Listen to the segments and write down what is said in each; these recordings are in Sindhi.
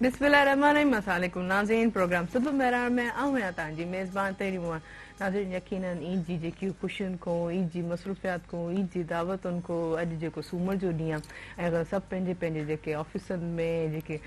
بسم الله الرحمٰن الرحيم السلام عليڪم ناظرين پروگرام صبح مهراڻ ۾ آئون آهيان توهان جي ميزبان تهري موهن ناظرين يقينن عيد جي جيڪي خوشين کون عيد جي مصروفيات کون عيد جي دعوتن کون اڄ جيڪو سومر جو ڏينهن آهي ۽ سڀ پنهنجي پنهنجي جيڪي آفيسن ۾ جيڪي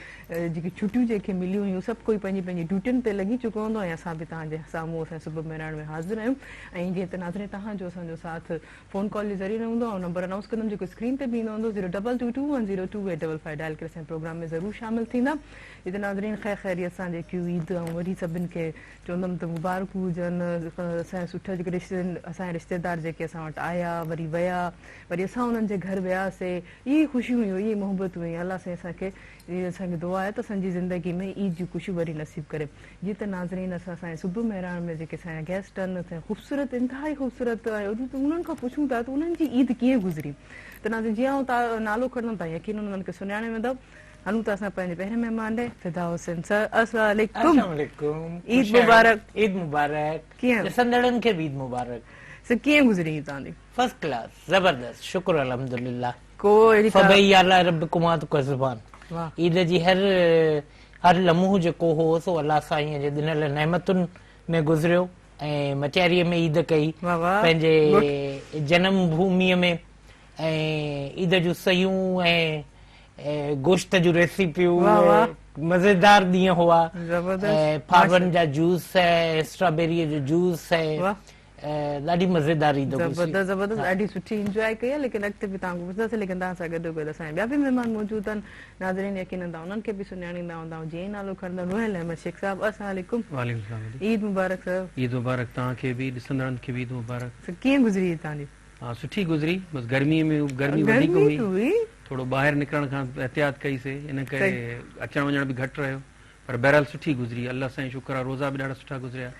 جيڪي ڇٽيون جيڪي مليون هيون سڀ ڪوئي پنهنجي پنهنجي ڊيوٽين تي لڳي چڪو هوندو ۽ اسان به توهان جي سامهون اسان صبح مهراڻ ۾ حاضر آهيون ۽ جيئن ته ناظرين توهان جو اسان جو ساٿ فون ڪال جي ذريعي نه هوندو آئون نمبر انائونس ڪندم جيڪو اسڪرين تي به ايندو هوندو zero double two two one zero two eight double five dial ڪري اسان جي پروگرام ۾ ضرور شامل ٿيندا جي ته ناظرين خير خيريت سان جيڪيون عيد آئون وري سڀن کي چوندم ته مبارڪون هجن اسان جا سٺا جيڪي رشتي اسان جا رشتيدار جيڪي اسان وٽ آيا وري ويا وري اسان انهن جي گهر وياسي اهي خوشيون هيون اهي محبتون هيون الله سائين اسان کي اسان کي دعا آهي ته اسان جي زندگي ۾ عيد جون خوشيون وري نصيب ڪري جي ته ناظرين اسان اسان جي صبح مهراڻ ۾ جيڪي اسان جا گيسٽ آهن اسان جا خوبصورت انتهائي خوبصورت ۽ انهن کان پڇون ٿا ته انهن جي عيد ڪيئن گذري ته ناظرين جيئن آئون تا نالو کڻندم تان يقينن انهن کي سڃاڻي ويندؤ هلون ٿا اسان پنهنجي پهرين مهمان ڏي فدا حسين سر السلام عليڪم السلام عليڪم عيد مبارڪ عيد مبارڪ ڪيئن ڏسندڙن کي به عيد مبارڪ سر ڪيئن گذري عيد توهان جي فرسٽ ڪلاس زبردست شڪر الحمدلله ڪو اهڙي ڪا فبئي آلاء ربڪما تڪذبان عيد جي هر هر لمحو جيڪو هو سو الله سائينء جي ڏنل نعمتن ۾ گذريو ۽ مٽياريء ۾ عيد ڪئي پنهنجي جنم ڀوميء ۾ ۽ عيد جون سيون ۽ گوشت جون ريسيپيون مزيدار ڏينهن هئا ۽ فاون جا جوس ۽ اسٽرابيريء جو جوس ۽ ڏاڍي مزيدار عيد گذري. زبردست زبردست ڏاڍي سٺي انجواء ڪئي آهي ليڪن اڳتي به توهان کان پڇنداسين ليڪن توهان سان گڏو گڏ اسان جا ٻيا به مهمان موجود آهن ناظرين يقينن توهان انهن کي به سڃاڻيندا هوندا آئون جيئن ئي نالو کڻندم روحيل احمد شيخ صاحب السلام عليڪم. وعليڪم السلام علي. عيد مبارڪ سر. عيد مبارڪ توهان کي به ڏسندڙن کي به عيد مبارڪ. سر ڪيئن گذري عيد توهان جي؟ ها سٺي گذري بس گرمي ۾ گرمي وڌيڪ هئي ٿورو ٻاهر نڪرڻ کان احتياط ڪئي سي ان ڪري اچڻ وڃڻ به گهٽ رهيو پر بهرحال سٺي گذري الله سائين شڪر آ روزا به ڏاڍا سٺا گذريا.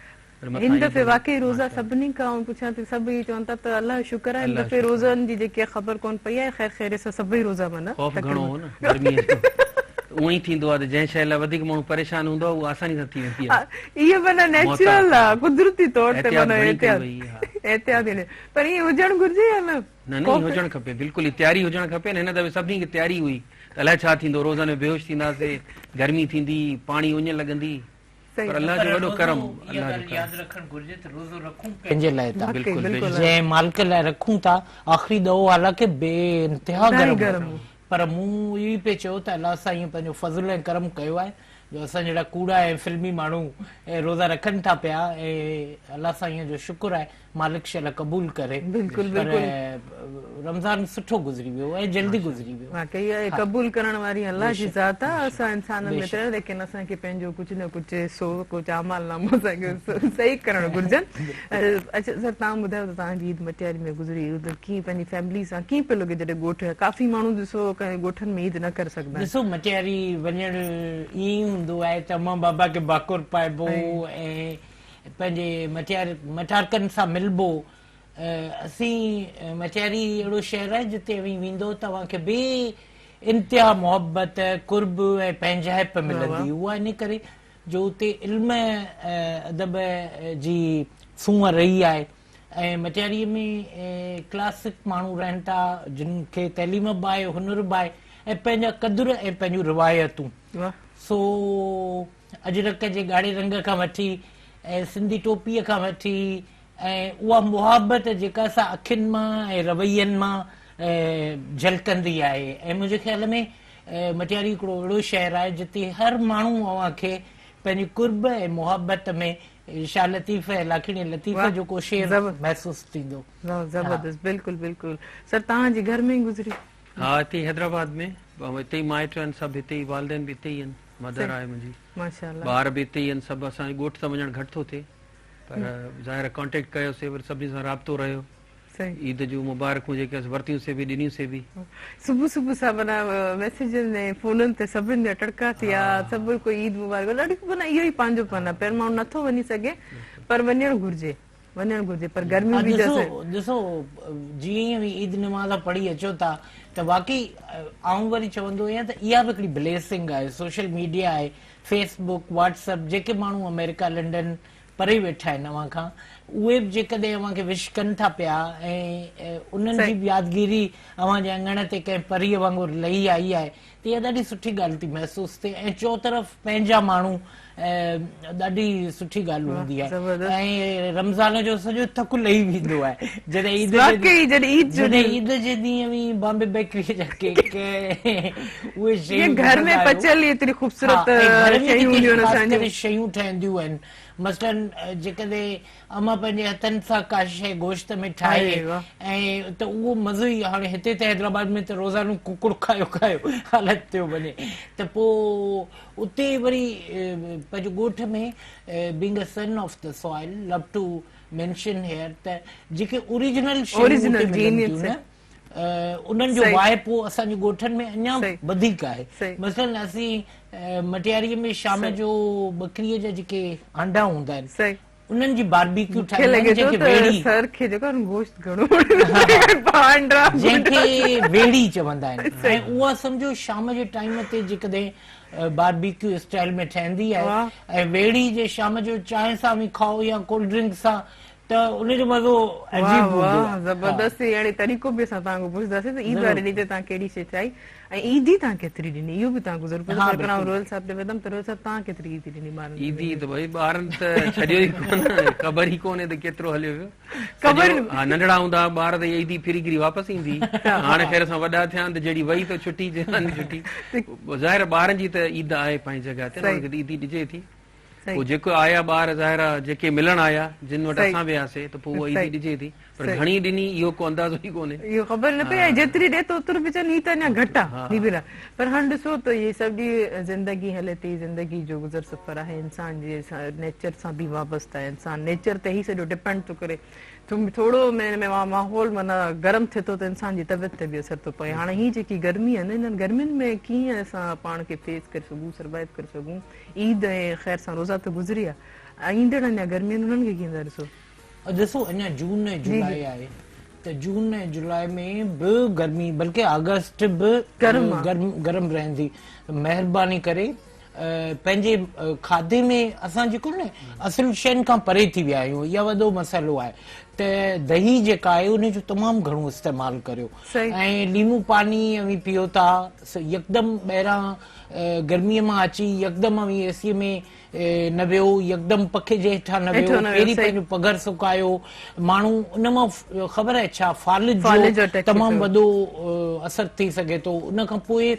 هن دفعي واقعي روزا سڀني کان آئون پڇان ٿي سڀ اهي چون ٿا ته الله جو شڪر آهي هن دفعي روزن جي جيڪي خبر ڪونه پئي آهي خير خيريت سان سڀئي روزا معنيٰ خوف گهڻو هو نه گرمي جو ته اونئن ئي ٿيندو آهي ته جنهن شيء لاء وڌيڪ ماڻهو پريشان هوندو آهي اها آساني سان ٿي ويندي آهي. اهو معنيٰ نيچرل آهي قدرتي طور تي معنيٰ احتياط احتياط پر ائين هجڻ گهرجي يا نه؟ نه نه ائين هجڻ کپي بلڪل ئي تياري هجڻ کپي نه هن دفعي سڀني کي تياري هئي ته الائي ڇا ٿيندو روزن ۾ بيهوش ٿينداسي گرمي ٿيندي پاڻي اڃ لڳندي پر الله جو وڏو ڪرم الله جو ڪرم. ياد رکڻ گهرجي ته روزو رکون ڪنهن جي لاء ٿا جنهن مالڪ لاء رکون ٿا آخري دعو حالانڪه بي انتها گرم هو پر مون اهو ئي پئي چيو ته الله سائين پنهنجو فضل ۽ ڪرم ڪيو آهي جو اسان جهڙا ڪوڙا ۽ فلمي ماڻهو روزا رکن ٿا پيا ۽ الله سائين جو شڪر آهي مالڪ شل قبول ڪري بلڪل پر بلڪل رمضان سٺو گذري ويو ۽ جلدي گذري ويو. واقعي اهي قبول ڪرڻ واري الله جي ذات آ اسان انسانن ۾ ته ليڪن اسان کي پنهنجو ڪجهه نه ڪجهه حصو ڪجهه اعمال نامو اسان کي صحيح ڪرڻ گهرجن اڇا سر توهان ٻڌايو ته توهان جي عيد مٽياري ۾ گذري عيد ڪيئن پنهنجي فيملي سان ڪيئن پيو لڳي جڏهن ڳوٺ ڪافي ماڻهو ڏسو ڪنهن ڳوٺن ۾ عيد نه ڪري سگهندا آهن. ڏسو مٽياري وڃڻ ائين ئي هوندو آهي ته امان بابا کي ڀاڪر پائبو ۽ پنهنجي مٽيار مٽارڪن سان ملبو. اسين مٽياري اهڙو شهر آهي جتي اوهين ويندو ته اوهان کي بي انتها محبت، قرب ۽ پنهنجائپ ملندي. اها ان ڪري جو اتي علم ادب جي سونهن رهي آهي ۽ مٽياري ۾ ڪلاسڪ ماڻهو رهن ٿا جن کي تعليم به آهي، هنر به آهي ۽ پنهنجا قدر ۽ پنهنجون روايتون. سو اجرڪ جي ڳاڙهي رنگ کان وٺي ۽ سنڌي ٽوپيء کان وٺي ۽ اها محبت جيڪا سا اکين مان ۽ روين مان جهلڪندي آهي ۽ منهنجي خيال ۾ مٽياري هڪڙو اهڙو شهر آهي جتي هر ماڻهو اوهان کي پنهنجي قرب ۽ محبت ۾ شاهه لطيف ۽ لاکيڻي لطيف جو ڪو شعر محسوس ٿيندو. زبردست بلڪل بلڪل سر توهان جي گهر ۾ ئي گذري. ها هتي ئي حيدرآباد ۾ هتي ئي مائٽ آهن سڀ هتي ئي والدين به هتي ئي آهن. مدر آهي منهنجي ماشاءالله ٻار به اتي ئي آهن سڀ اسان جي ڳوٺ ته وڃڻ گهٽ ٿو ٿئي پر ظاهر آهي ڪانٽيڪٽ ڪيو سي وري سڀني سان رابطو رهيو عيد جون مبارڪون جيڪي ورتيون سي به ڏنيون سي به. صبح صبح سان معنيٰ ميسيجن ۽ فونن تي سڀن جا ٽڙڪا ٿي ويا سڀ ڪوئي عيد مبارڪ ڏاڍي معنيٰ اهو ئي پنهنجو پن آهي پهريون ماڻهو نٿو وڃي سگهي پر وڃڻ گهرجي. وڃڻ گهرجي پر گرمي به ڏسو ڏسو جيئن ئي اوهين عيد نماز پڙهي اچو ٿا ته واقعي آئون وري چوندو آهيان ته اها به هڪڙي بليسنگ آهي سوشل ميڊيا آهي فيس بڪ واٽس اپ جيڪي ماڻهو آمريڪا لنڊن پري ويٺا آهن اوهان کان اهي به جيڪڏهن اوهان کي وش ڪن ٿا پيا ۽ انهن جي به يادگيري اوهان جي اڱڻ تي ڪنهن پريء وانگر لهي آئي آهي ته اها ڏاڍي سٺي ڳالهه ٿي محسوس ٿئي ۽ چؤطرف پنهنجا ماڻهو ڏاڍي سٺي ڳالهه هوندي آهي ۽ رمضان جو سڄو ٿڪ لهي ويندو آهي جڏهن عيد جڏهن عيد جي ڏينهن اوهين بامبي بيڪري جا ڪيڪ اهي شيون گهر ۾ پچيل ايتري خوبصورت شيون هونديون آهن اسان جون شيون ٺهنديون آهن مثلاً جيڪڏهن امان پنهنجي هٿن سان ڪا شيء گوشت ۾ ٺاهي ۽ ته اهو مزو ئي هاڻي هتي ته حيدرآباد ۾ ته روزانو ڪڪڙ کايو کايو حالت ٿيو وڃي ته پوء اتي وري پنهنجي ڳوٺ ۾ being a son of the soil love to mention here ته جيڪي اوريجنل شيون اتي ملن ٿيون نه انهن جو واهپو اسان جي ڳوٺن ۾ اڃا وڌيڪ آهي مثلاً اسين مٽياري ۾ شام جو ٻڪريء جا جيڪي آنڊا هوندا آهن انهن جي باربيڪيو ٺاهيندا آهن جنهن کي ويڙهي سر کي جيڪو گوشت گهڻو جنهن کي ويڙهي چوندا آهن ۽ اها سمجهو شام جي ٽائيم تي جيڪڏهن باربيڪيو اسٽائل ۾ ٺهندي آهي ۽ ويڙهي جي شام جو چانهه سان به کائو يا ڪولڊ ڊرنڪ سان ته ان جو مزو عجيب هوندو آهي. واه واه زبردست يعني طريقو به اسان توهان کان پڇنداسين ته عيد واري ڏينهن تي توهان ڪهڙي شيء ٺاهي ۽ عيدي توهان ڪيتري ڏني اهو به توهان کان ضرور پڇندس پر آئون روحيل صاحب ڏي ويندم ته روحيل صاحب توهان ڪيتري عيدي ڏني ٻارن کي؟ عيدي ته ڀئي ٻارن ته ڇڏيو ئي ڪونه خبر ئي ڪونهي ته ڪيترو هليو ويو خبر ها ننڍڙا هوندا هئا ٻار ته عيدي ڦري گهري واپس ايندي هاڻي خير سان وڏا ٿيا آهن ته جهڙي وئي ته ڇٽي جهڙي ڇٽي ظاهر ٻارن جي ته عيد آهي پنهنجي جڳهه تي انهن کي ته عيدي ڏجي ٿي پوء جيڪو آيا ٻار ظاهر آ جيڪي ملڻ آيا جن وٽ اسان وياسي ته پوء اها عيدي ڏجي ٿي پر گهڻي ڏني اهو ڪو اندازو ئي ڪونهي. اهو خبر نه پئي ۽ جيتري ڏي ٿو اوترو به چون هي ته اڃا گهٽ آ هي به پر هاڻ ڏسو ته هي سڄي زندگي هلي ٿي زندگي جو گذر سفر آهي انسان جي نيچر سان به وابسته آهي انسان نيچر تي هي سڄو ڊپينڊ ٿو ڪري ٿورو ماحول معنيٰ گرم ٿئي ٿو ته انسان جي طبيعت تي به اثر ٿو پئي هاڻي هي جيڪي گرمي آهي نه انهن گرمين ۾ ڪيئن اسان پاڻ کي فيس ڪري سگهون سروائيو ڪري سگهون عيد ۽ خير سان روزا ته گذري ويا ايندڙ اڃا گرمي آهن انهن کي ڪيئن ٿا ڏسو. ڏسو اڃا جون ۽ جولاء آهي ته جون ۽ جولاء ۾ به گرمي بلڪه آگسٽ به گرم رهندي مهرباني ڪري پنهنجي کاڌي ۾ اسان جيڪو نه اصل شين کان پري ٿي ويا آهيون اها وڏو مسئلو آهي ته دهي جيڪا آهي ان جو تمام گهڻو استعمال ڪريو ۽ ليمو پاني اوهين پيئو ٿا يڪدم ٻاهران گرميء مان اچي يڪدم اوهين اي سيء ۾ نه ويهو، يڪدم پکي جي هيٺان نه ويهو، پهرين پنهنجو پگهر سڪايو. ماڻهو ان مان خبر آهي ڇا فالج جو تمام وڏو اثر ٿي سگهي ٿو. ان کان پوء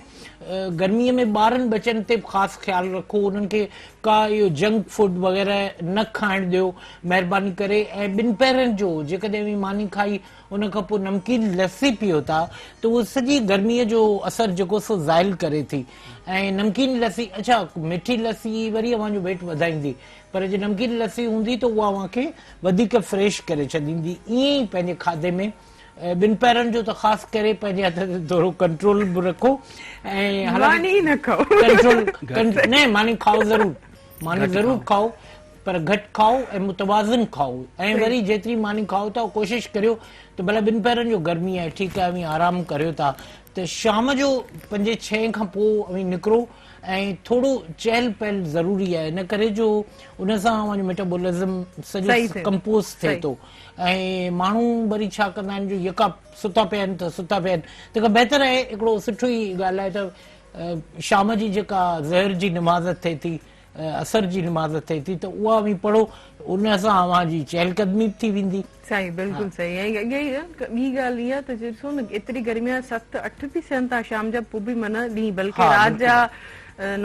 گرميء ۾ ٻارن ٻچن تي به خاص خيال رکو، انهن کي ڪا اهو جنڪ فوڊ وغيره نه کائڻ ڏيو مهرباني ڪري ۽ ٻنپهرن جو جيڪڏهن اوهين ماني کائي ان کان پوء نمڪين لسي پيئو ٿا ته اهو سڄي گرميء جو اثر جيڪو سو زائل ڪري ٿي ۽ نمڪين لسي اڇا مٺي لسي وري اوهان جو ويٽ وڌائيندي پر جي نمڪين لسي هوندي ته اها اوهان کي وڌيڪ فريش ڪري ڇڏيندي ائين ئي پنهنجي کاڌي ۾ ٻنپهرن جو ته خاص ڪري پنهنجي هٿ تي ٿورو ڪنٽرول به رکو ۽ ماني نه کائو ڪنٽرول نه ماني کائو ضرور ماني ضرور کائو پر گهٽ کائو ۽ متوازن کائو ۽ وري جيتري ماني کائو ٿا ڪوشش ڪريو ته ڀلا ٻنپهرن جو گرمي آهي ٺيڪ آهي اوهين آرام ڪريو ٿا ته شام جو پنجين ڇهين کان پوء اوهين نڪرو ۽ ٿورو چهل پهل ضروري آهي ان ڪري جو ان سان اوهان جو ميٽابولزم سڄو ڪمپوز ٿئي ٿو ۽ ماڻهو وري ڇا ڪندا آهن جو يڪا ستا پيا آهن ته ستا پيا آهن تنهن کان بهتر آهي هڪڙو سٺو ئي ڳالهه آهي ته شام جي جيڪا ظهر جي نماز ٿئي ٿي عصر جي نماز ٿئي ٿي ته اها اوهين پڙهو ان سان اوهان جي چهل قدمي به ٿي ويندي. سائين بلڪل صحيح ۽ اڳي ئي ٻي ڳالهه اها ته ڏسو نه ايتري گرمي آهي 7 8 به ٿين ٿا شام جا پوء به معنيٰ ڏينهن بلڪه رات جا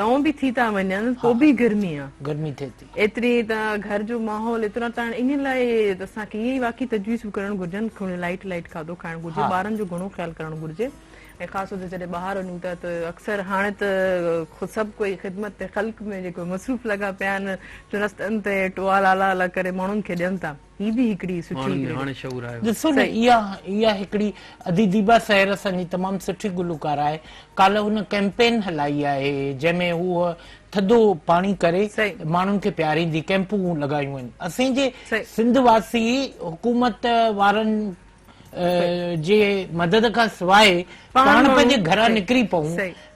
9 به ٿي ٿا وڃن پوء به گرمي آهي گرمي ٿئي ٿي ايتري ته گهر جو ماحول ايترو ته ان لاء اسان کي اهي ئي واقعي تجويز به ڪرڻ گهرجن لائٽ لائٽ کاڌو کائڻ گهرجي ٻارن جو گهڻو خيال ڪرڻ گهرجي. ۽ خاص طور تي جڏهن ٻاهر وڃون ٿا ته اڪثر هاڻي ته سڀ ڪوئي خدمت خلق ۾ جيڪو مصروف لڳا پيا آهن رستن تي ٽوال آلا آلا ڪري ماڻهن کي ڏين ٿا هي به هڪڙي سٺي ماڻهن ۾ هاڻي شعور آيو. ڏسو نه اها اها هڪڙي ادي ديبا سحر اسان جي تمام سٺي گلوڪاره آهي ڪالهه هن ڪيمپين هلائي آهي جنهن ۾ هوء ٿڌو پاڻي ڪري ماڻهن کي پياريندي ڪيمپون لڳايون آهن اسين جي سنڌ واسي حڪومت وارن جي مدد کان سواء پاڻ پنهنجي گهران نڪري پئون،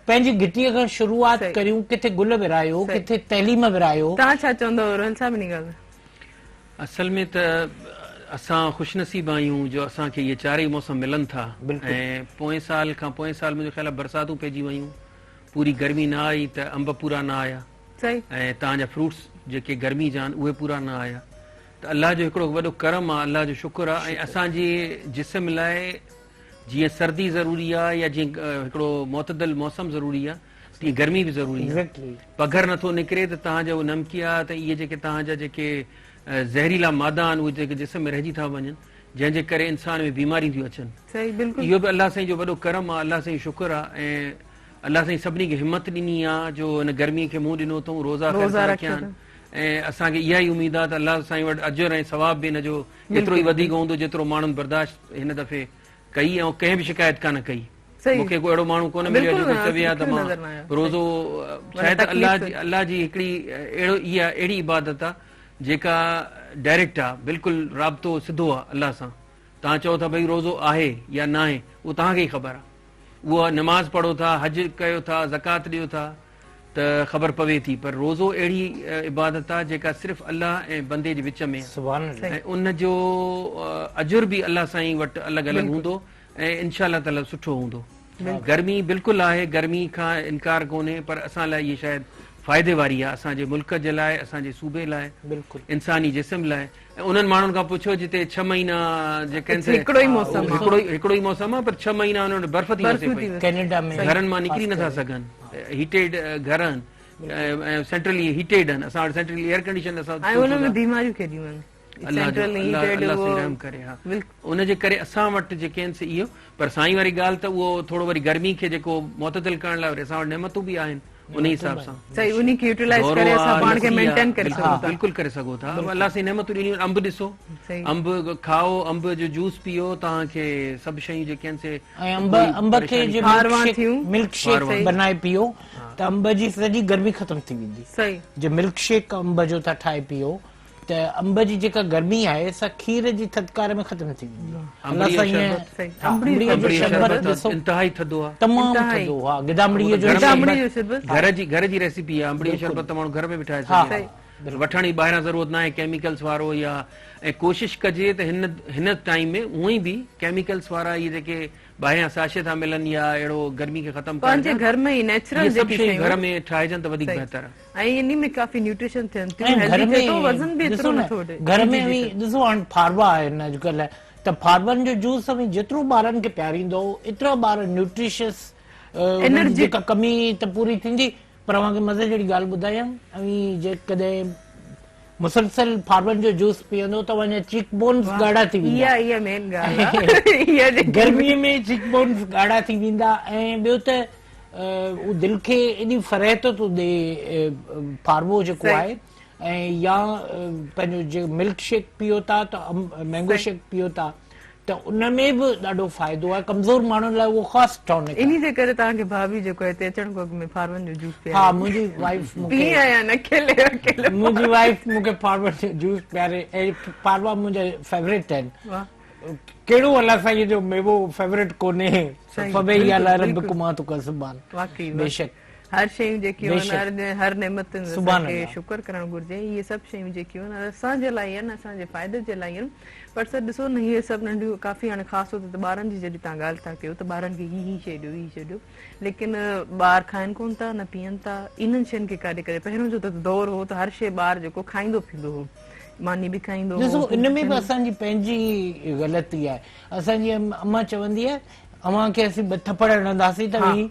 پنهنجي گهٽيء کان شروعات ڪريون، ڪٿي گل ورهايو، ڪٿي تعليم ورهايو. توهان ڇا چوندؤ روحيل صاحب انهي ڳالهه تي؟ اصل ۾ ته اسان خوش نصيب آهيون جو اسان کي اهي چارئي موسم ملن ٿا ۽ پوئين سال کان پوئين سال منهنجو خيال آهي برساتون پئجي ويون پوري گرمي نه آئي ته انب پورا نه آيا ۽ توهان جا فروٽس جيڪي گرمي جا آهن اهي پورا نه آيا ته الله جو هڪڙو وڏو ڪرم آهي الله جو شڪر آهي ۽ اسان جي جسم لاء جيئن سردي ضروري آهي يا جيئن هڪڙو معتدل موسم ضروري آهي تيئن گرمي به ضروري آهي. پگهر نٿو نڪري ته توهان جا اهي نمڪيات ۽ اهي جيڪي توهان جا جيڪي زهريلا مادا آهن اهي جيڪي جسم ۾ رهجي ٿا وڃن جنهن جي ڪري انسان ۾ بيماريون ٿيون اچن. اهو به الله سائين جو وڏو ڪرم آهي الله سائين جو شڪر آهي ۽ الله سائين سڀني کي همت ڏني آهي جو هن گرمي کي منهن ڏنو اٿئون روزا خير سان رکيا آهن ۽ اسان کي اها ئي اميد آهي ته الله سائين وٽ اجر ۽ ثواب به هن جو ايترو ئي وڌيڪ هوندو جيترو ماڻهن برداشت هن دفعي ڪئي ۽ ڪنهن به شڪايت ڪانه ڪئي. مون کي ڪو اهڙو ماڻهو ڪونه مليو آهي جيڪو چوي ها ته مان روزو ڇاهي ته الله جي الله جي هڪڙي اهڙو اها اهڙي عبادت آهي جيڪا ڊائريڪٽ آهي بلڪل رابطو سڌو آهي الله سان توهان چئو ٿا ڀئي روزو آهي يا ناهي اهو توهان کي ئي خبر آهي اهو نماز پڙهو ٿا حج ڪيو ٿا زڪوات ڏيو ٿا ته خبر پوي ٿي پر روزو اهڙي عبادت آهي جيڪا صرف الله ۽ بندي جي وچ ۾ آهي ۽ ان جو اجر به الله سائين وٽ الڳ الڳ هوندو ۽ انشاء الله تعالي سٺو هوندو. گرمي بلڪل آهي گرمي کان انڪار ڪونهي پر اسان لاء اهي شايد فائدي واري آهي اسان جي ملڪ جي لاء اسان جي صوبي لاء انساني جسم لاء ۽ انهن ماڻهن کان پڇو جتي ڇهه مهينا جيڪي آهن سي هڪڙو ئي موسم آهي هڪڙو هڪڙو ئي موسم آهي پر ڇهه مهينا انهن وٽ برف ٿي وسي پئي ڪينيڊا ۾ گهرن مان نڪري نٿا سگهن هيٽيڊ گهر آهن ۽ سينٽرلي هيٽيڊ آهن اسان وٽ سينٽرلي ايئر ڪنڊيشن اسان ۽ انهن ۾ بيماريون ڪيڏيون آهن الله جو الله الله سائين رحم ڪري ها ان جي ڪري اسان وٽ جيڪي آهن سي اهو پر سائين واري ڳالهه ته اهو ٿورو وري گرمي کي جيڪو معتدل ڪرڻ لاء وري اسان وٽ نعمتون به آهن ان حساب سان صحيح انهي کي يوٽيلائز ڪري اسان پاڻ کي مينٽين ڪري سگهون ٿا بلڪل ڪري سگهو ٿا الله سائين نعمتون ڏنيون انب ڏسو انب کائو انب جو جوس پيئو توهان کي سڀ شيون جيڪي آهن سي ۽ انب انب کي جي ملڪ شيڪ بنائي پيئو ته انب جي سڄي گرمي ختم ٿي ويندي صحيح جي ملڪ شيڪ انب جو ٿا ٺاهي پيئو ته انب جي جيڪا گرمي آهي سا کير جي ٿڌڪار ۾ ختم ٿي ويندي. الله سائين انبڙي جو شربت ڏسو انتهائي ٿڌو آهي. تمام ٿڌو ها گدامڙي جو شربت گهر جي گهر جي ريسيپي آهي انبڙي جو شربت ته ماڻهو گهر ۾ به ٺاهي سگهي ٿو وٺڻ جي ٻاهران ضرورت ناهي ڪيميڪلز وارو يا ۽ ڪوشش ڪجي ته هن هن ٽائيم ۾ هونئن به ڪيميڪلز وارا اهي جيڪي ٻاهريان ساشي ٿا ملن يا اهڙو گرمي کي ختم ڪرڻ پنهنجي گهر ۾ ئي نيچرل جيڪي شيون گهر ۾ ٺاهجن ته وڌيڪ بهتر آهي. ۽ انهي ۾ ڪافي نيوٽريشن ٿين ٿيون هيلدي ٿئي ٿو وزن به ايترو نٿو وڌي. گهر ۾ اوهين ڏسو هاڻ فاروا آهن اڄڪلهه ته فارون جو جوس اوهين جيترو ٻارن کي پياريندو ايترا ٻار نيوٽريشس انهن جي جيڪا ڪمي ته پوري ٿيندي پر اوهان کي مزي جهڙي ڳالهه ٻڌايان اوهين جيڪڏهن مسلسل فارون جو جوس پيئندو ته اوهان جا چيڪ بونز ڳاڙها ٿي ويندا. اها اها مين ڳالهه آهي. گرمي ۾ چيڪ بونز ڳاڙها ٿي ويندا ۽ ٻيو ته اهو دل کي ايڏي فرحت ٿو ڏي فارمو جيڪو آهي ۽ يا پنهنجو جي ملڪ شيڪ پيو ٿا ته مينگو شيڪ پيو ٿا ته ان ۾ به ڏاڍو فائدو آهي ڪمزور ماڻهن لاء اهو خاص ٽانڪ آهي. انهي جي ڪري توهان کي ڀاڀي جيڪو هتي اچڻ کان اڳ ۾ فارون جو جوس پياري. ها منهنجي وائيف مون کي پي آيان اڪيلي اڪيلي منهنجي وائيف مون کي فارون جو جوس پياري ۽ فاروا منهنجا فيوريٽ آهن. واه. ڪهڙو الله سائين جو ميوو فيوريٽ ڪونهي فبئي آلاء ربڪما تڪذبان واقعي بيشڪ هر شيون جيڪيون آهن هر نعمتن اسان کي شڪر ڪرڻ گهرجي اهي سڀ شيون جيڪيون آهن اسان جي لاء آهن اسان جي فائدي جي لاء آهن پر سر ڏسو نه اهي سڀ ننڍيون ڪافي هاڻي خاص طور تي ٻارن جي جڏهن تان ڳالهه ٿا ڪيو ته ٻارن کي هي هي شي ڏيو هي شي ڏيو ليڪن ٻار کائن ڪون ٿا نه پيئن ٿا انهن شين کي ڪاڏي ڪري پهريون جو ته دور هو ته هر شي ٻار جيڪو کائيندو پيئندو هو ماني به کائيندو هو. ڏسو ان ۾ به اسان جي پنهنجي غلطي آهي. اسان جي امان چوندي آهي اوهان کي اسين ٻه ٿڦڙ هڻنداسين ته اوهين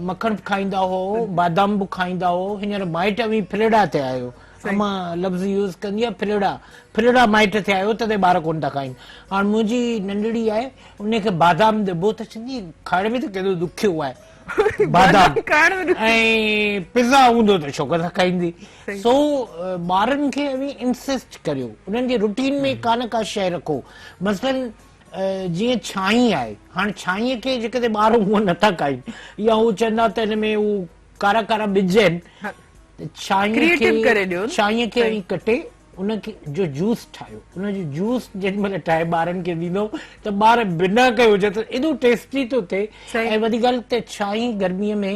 مکڻ به کائيندا هئو بادام به کائيندا هئو هينئر مائٽ اوهين ڦلڙا ٿيا آهيو. امان لفظ يوز ڪندي آهي ڦلڙا ڦلڙا مائٽ ٿيا آهيو تڏهن ٻار ڪونه ٿا کائين. هاڻ منهنجي ننڍڙي آهي ان کي بادام ڏبو ته چوندي کائڻ ۾ ته ڪيڏو ڏکيو آهي بادام ۽ پزا هوندو ته شوق سان کائيندي. سو ٻارن کي اوهين انسسٽ ڪريو انهن جي روٽين ۾ ڪا نه ڪا شيء رکو مثلا جيئن ڇانهين آهي هاڻ ڇانهين کي جيڪڏهن ٻار هونء نٿا کائين يا هو چوندا ته هن ۾ هو ڪارا ڪارا ٻج آهن ته ڇانهين کي ڇانهين کي اوهين ڪٽي ان کي جو جوس ٺاهيو ان جو جوس جيڏي مهل ٺاهي ٻارن کي ڏيندو ته ٻار بنا ڪيو هجي ته ايڏو ٽيسٽي ٿو ٿئي ۽ وڏي ڳالهه ته ڇانهين گرمي ۾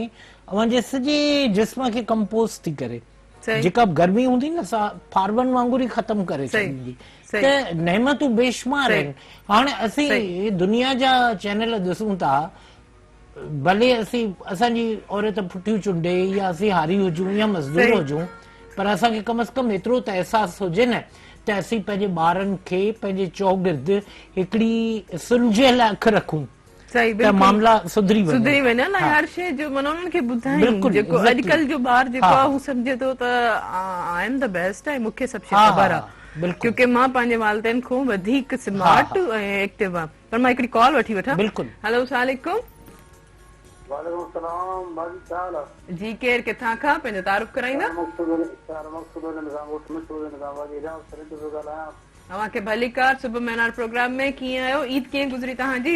اوهان جي سڄي جسم کي ڪمپوز ٿي ڪري. جيڪا به گرمي هوندي نه سا فاربن وانگر ئي ختم ڪري ڇڏيندي ته نعمتون بيشمار آهن. هاڻي اسين دنيا جا چينل ڏسون ٿا ڀلي اسين اسان جي عورت ڦٺيون چونڊي يا اسين هاري هجون يا مزدور هجون پر اسان کي ڪم از ڪم ايترو ته احساس هجي نه ته اسين پنهنجي ٻارن کي پنهنجي چوگرد هڪڙي سلجهيل اک رکون ته معاملا سڌري وڃن. سڌري وڃن ۽ هر شيء جو معنيٰ انهن کي ٻڌايون جيڪو اڄڪلهه جو ٻار جيڪو آهي هو سمجهي ٿو ته I M the best ۽ مون کي سڀ شيء خبر آهي ڪيونڪه مان پنهنجي والدين کان وڌيڪ سمارٽ ۽ ايڪٽو آهيان پر مان هڪڙي ڪال وٺي وٺان. بلڪل. هلو السلام عليڪم. وعليڪم السلام باجي ڇا حال آ. جي ڪير ڪٿان کان پنهنجو تعارف ڪرائيندا. شهر مقصود حسين کان ڳوٺ مٺو حسين کان باجي رياض سريندو پيو ڳالهايان. اوهان کي ڀليڪار صبح مهراڻ پروگرام ۾ ڪيئن آهيو عيد ڪيئن گذري توهان جي.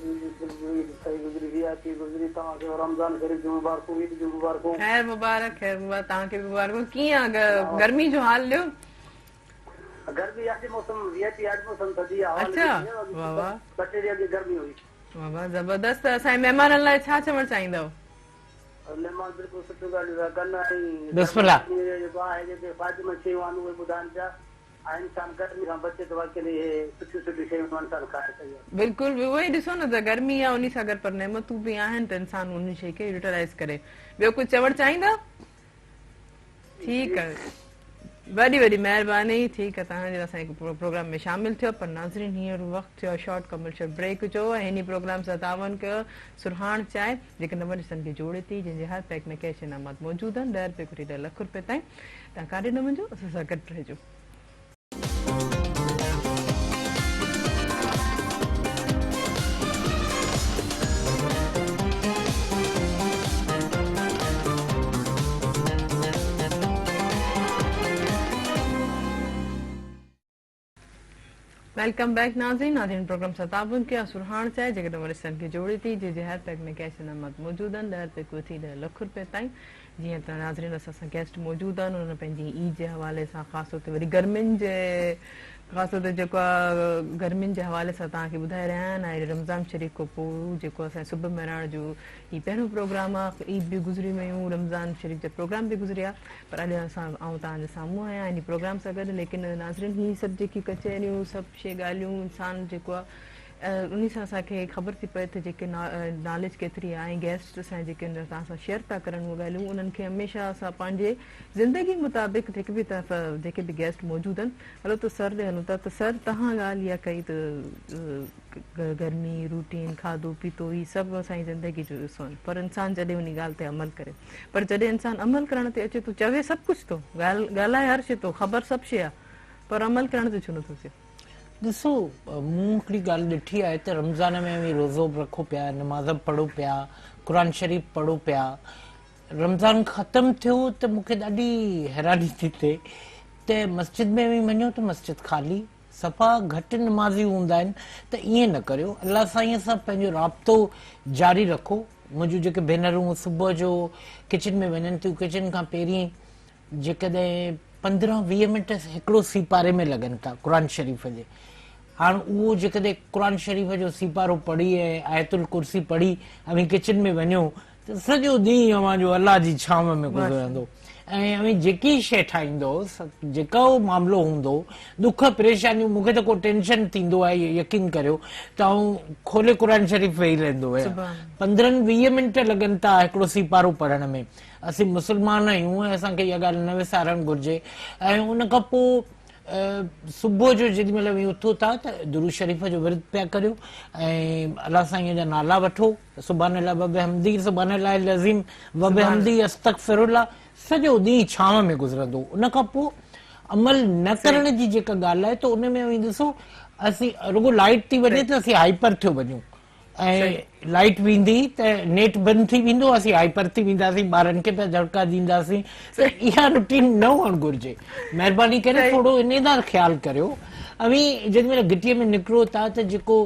عيد صحيح گذري وي آء پي گذري توهان کي رمضان شريف جون مبارڪون عيد جون مبارڪون. خير مبارڪ خير مبارڪ توهان کي به مبارڪون ڪيئن آ گرمي جو حال ڏيو. گرمي اڄ موسم وي آء پي اڄ موسم ٿڌي آ هوا اڇا واه واه ٻه ٽي ڏينهن اڳي گرمي هئي. واه واه زبردست ته اسان جي مهمانن لاء ڇا چوڻ چاهيندؤ. مهمان بلڪل سٺيون ڳالهيون پيا ڪن ۽ بسم الله. گرمي جو جيڪو آهي جيڪي فائديمند شيون آهن اهي ٻڌائن پيا. ۽ انسان گرمي کان بچي ته واقعي اهي سٺيون سٺيون شيون انسان کائي سگهي. بلڪل اهو ئي ڏسو نه ته گرمي آ انهي سان گڏ پر نعمتون به آهن ته انسان انهي شي کي يوٽيلائيز ڪري. ٻيو ڪجهه چوڻ چاهيندا؟ ٺيڪ آ وڏي وڏي مهرباني ٺيڪ آ توهان جو اسان جي پروگرام ۾ شامل ٿيو پر ناظرين هينئر وقت ٿيو آ شارٽ ڪمرشل بريڪ جو ۽ هني پروگرام سان تعاون ڪيو سرهاڻ چانهه جيڪا نون رشتن کي جوڙي ٿي جنهن جي هر پيڪ ۾ ڪيش انعامات موجود آهن 10 رپئي کان وٺي 10 لک رپئي تائين توهان ڪاڏي نه وڃجو اسان سان گڏ رهجو. Welcome back ناظرين ناظرين پروگرام سان تعاون ڪيو سرهاڻ چاهي جيڪڏهن وري سن کي جوڙي ٿي جي جي هر پيڪ ۾ ڪيش انعامات موجود آهن 10 رپئي کان وٺي 10 لک رپئي تائين جيئن ته ناظرين اسان سان گيسٽ موجود آهن انهن پنهنجي عيد جي حوالي سان خاص طور تي وري گرمين جي خاص طور تي جيڪو آهي گرمين جي حوالي سان توهان کي ٻڌائي رهيا آهن ۽ رمضان شريف کان پوء جيڪو اسان صبح مهراڻ جو هي پهريون پروگرام آهي عيد به گذري ويون رمضان شريف جا پروگرام به گذريا پر اڄ اسان آئون توهان جي سامهون آهيان انهي پروگرام سان گڏ ليڪن ناظرين هي سڀ جيڪي ڪچهريون سڀ شي ڳالهيون انسان جيڪو آهي انهي سان اسان کي خبر ٿي پئي ته جيڪي ناليج ڪيتري آهي ۽ گيسٽ اسان جيڪي توهان سان شيئر ٿا ڪرن اهي ڳالهيون انهن کي هميشه اسان پنهنجي زندگي مطابق جيڪي به جيڪي به گيسٽ موجود آهن هلو ته سر ڏي هلون ٿا ته سر توهان ڳالهه اها ڪئي ته گرمي روٽين کاڌو پيتو هي سڀ اسان جي زندگي جو حصو آهن پر انسان جڏهن انهي ڳالهه تي عمل ڪري پر جڏهن انسان عمل ڪرڻ تي اچي ٿو چوي سڀ ڪجهه ٿو ڳالهائي هر شي ٿو خبر سڀ شي آهي پر عمل ڪرڻ تي ڇو نٿو اچي. ڏسو مون هڪڙي ڳالهه ڏٺي آهي ته رمضان ۾ اوهين روزو به رکو پيا نماز به پڙهو پيا قرآن شريف پڙهو پيا رمضان ختم ٿيو ته مون کي ڏاڍي حيراني ٿي ٿئي ته مسجد ۾ اوهين وڃو ته مسجد خالي صفا گهٽ نمازي هوندا آهن ته ائين نه ڪريو الله سائين سان پنهنجو رابطو جاري رکو منهنجون جيڪي ڀينرون صبح جو ڪچن ۾ وڃن ٿيون ڪچن کان پهرين جيڪڏهن 15 20 منٽ هڪڙو سيپاري ۾ لڳن ٿا قرآن شريف جي هاڻ اهو جيڪڏهن قرآن شريف جو سيپارو پڙهي ۽ آيت الڪرسي پڙهي اوهين ڪچن ۾ وڃو ته سڄو ڏينهن اوهان جو الله جي ڇانو ۾ گذرندو ۽ اوهين جيڪي شيء ٺاهيندو جيڪو معاملو هوندو ڏک پريشانيون مون کي ته ڪو ٽينشن ٿيندو آهي يقين ڪريو ته آئون کولي قرآن شريف ويهي رهندو آهيان 15 20 منٽ لڳن ٿا هڪڙو سيپارو پڙهڻ ۾ اسين مسلمان آهيون ۽ اسان کي اها ڳالهه نه وسارڻ گهرجي ۽ ان کان پوء صبح جو جيڏي مهل اوهين اٿو ٿا ته درود شريف جو ورد پيا ڪريو ۽ الله سائين جا نالا وٺو سبحان الله وبحمده سبحان الله العظيم وبحمده استغفر الله سڄو ڏينهن ڇانو ۾ گذرندو ان کان پوء عمل نه ڪرڻ جي جيڪا ڳالهه آهي ته ان ۾ اوهين ڏسو اسين رڳو لائيٽ ٿي وڃي ته اسين هائپر ٿيو وڃون ۽ لائيٽ ويندي ته نيٽ بند ٿي ويندو اسين هائپر ٿي وينداسين ٻارن کي پيا دڙڪا ڏينداسين ته اها روٽين نه هئڻ گهرجي مهرباني ڪري ٿورو انهي ڏانهن خيال ڪريو اوهين جيڏي مهل گهٽي ۾ نڪرو ٿا ته جيڪو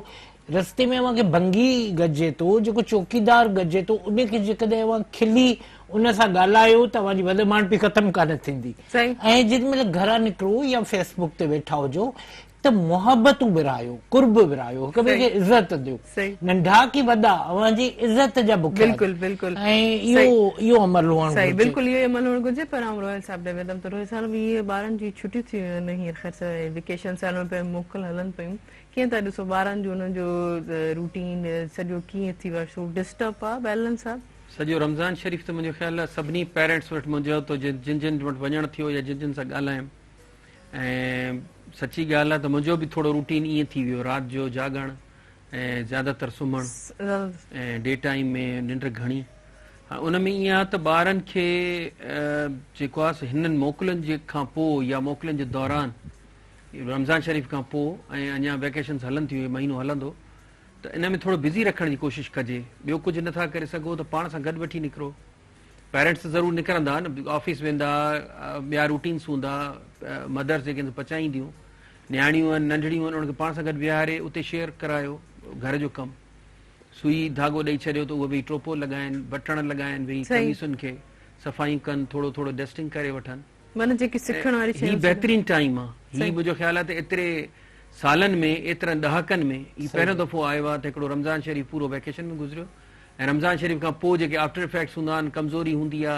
رستي ۾ اوهان کي ڀنگي گڏجي ٿو جيڪو چوڪيدار گڏجي ٿو ان کي جيڪڏهن اوهان کلي ان سان ڳالهايو ته اوهان جي وڏ ماڻهپي ختم ڪانه ٿيندي ۽ جيڏي مهل گهران نڪرو يا فيس بڪ تي ويٺا هجو ته محبتون ورهايو، قرب ورهايو، هڪ ٻئي کي عزت ڏيو، ننڍا ڪي وڏا اوهان جي عزت جا بکيا بلڪل بلڪل ۽ اهو اهو عمل هئڻ گهرجي. صحيح بلڪل اهو ئي عمل هئڻ گهرجي پر آئون روحيل صاحب ڏي ويندم ته روحيل صاحب اهي ٻارن جون ڇٽيون ٿي ويون آهن هينئر خير سان ويڪيشنس هلن پيون موڪل هلن پيون ڪيئن ٿا ڏسو ٻارن جو انهن جو روٽين سڄو ڪيئن ٿي ويو آهي ڊسٽرب آهي بيلنس آهي. سڄو رمضان شريف ته منهنجو خيال آهي سڀني پيرنٽس وٽ منهنجو ته جن جن وٽ وڃڻ ٿيو يا جن جن سان ڳالهايم ۽ سچي ڳالهه آهي ته منهنجو به ٿورو روٽين ائين ٿي ويو رات جو جاڳڻ ۽ زياده تر سمهڻ ۽ ڊي ٽائيم ۾ ننڊ گهڻي هاڻي ان ۾ ائين آهي ته ٻارن کي جيڪو آهي سو هنن موڪلن جي کان پوء يا موڪلن جي دوران رمضان شريف کان پوء ۽ اڃا ويڪيشنز هلن ٿيون هي مهينو هلندو ته ان ۾ ٿورو بزي رکڻ جي ڪوشش ڪجي ٻيو ڪجهه نٿا ڪري سگهو ته پاڻ سان گڏ وٺي نڪرو پيرنٽس ته ضرور نڪرندا نه آفيس ويندا ٻيا روٽينس هوندا مدرس جيڪي آهن پچائينديون نياڻيون آهن ننڍڙيون آهن انهن کي پاڻ سان گڏ ويهاري اتي شيئر ڪرايو گهر جو ڪم سوئي ڌاڳو ڏئي ڇڏيو ته اهي ويهي ٽوپو لڳائن بٽڻ لڳائن ويهي قميصن کي صفايون ڪن ٿورو ٿورو ڊسٽنگ ڪري وٺن معنيٰ جيڪي سکڻ واري شيون هي بهترين ٽائيم آ هي منهنجو خيال آ ته ايتري سالن ۾ ايترن ڏهاڪن ۾ هي پهريون دفعو آيو آ ته هڪڙو رمضان شريف پورو ويڪيشن ۾ گذريو ۽ رمضان شريف کان پوء جيڪي آفٽر افيڪٽس هوندا آهن، ڪمزوري هوندي آ،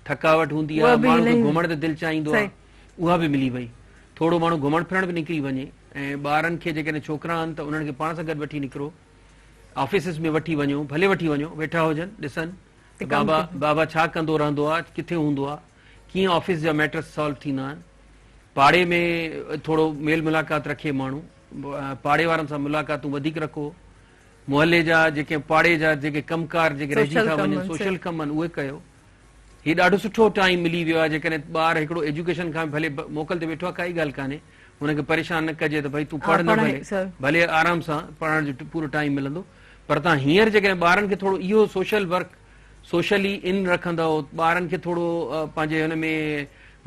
ٿڪاوٽ هوندي آ، ماڻهو کي گهمڻ تي دل چاهيندو آ، اها به ملي وئي. ٿورو ماڻهو گهمڻ ڦرڻ به نڪري وڃي ۽ ٻارن کي جيڪڏهن ڇوڪرا آهن ته انهن کي پاڻ سان گڏ وٺي نڪرو، آفيسز ۾ وٺي وڃو، ڀلي وٺي وڃو، ويٺا هجن، ڏسن ته بابا بابا ڇا ڪندو رهندو آ، ڪٿي هوندو آ، ڪيئن آفيس جا ميٽرس سالو ٿيندا آهن. پاڙي ۾ ٿورو ميل ملاقات رکي ماڻهو، پاڙي وارن سان ملاقاتون وڌيڪ رکو. محلي جا جيڪي پاڙي جا جيڪي ڪم ڪار جيڪي رهجي ٿا وڃن سوشل ڪم آهن اهي ڪيو هي ڏاڍو سٺو ٽائيم ملي ويو آهي جيڪڏهن ٻار هڪڙو ايجوڪيشن کان ڀلي موڪل تي ويٺو آهي ڪائي ڳالهه ڪانهي هن کي پريشان نه ڪجي ته ڀئي تون پڙهه نه ڀلي ڀلي آرام سان پڙهڻ جو پورو ٽائيم ملندو پر تان هينئر جيڪڏهن ٻارن کي ٿورو اهو سوشل ورڪ سوشلي ان رکندو ٻارن کي ٿورو پنهنجي هن ۾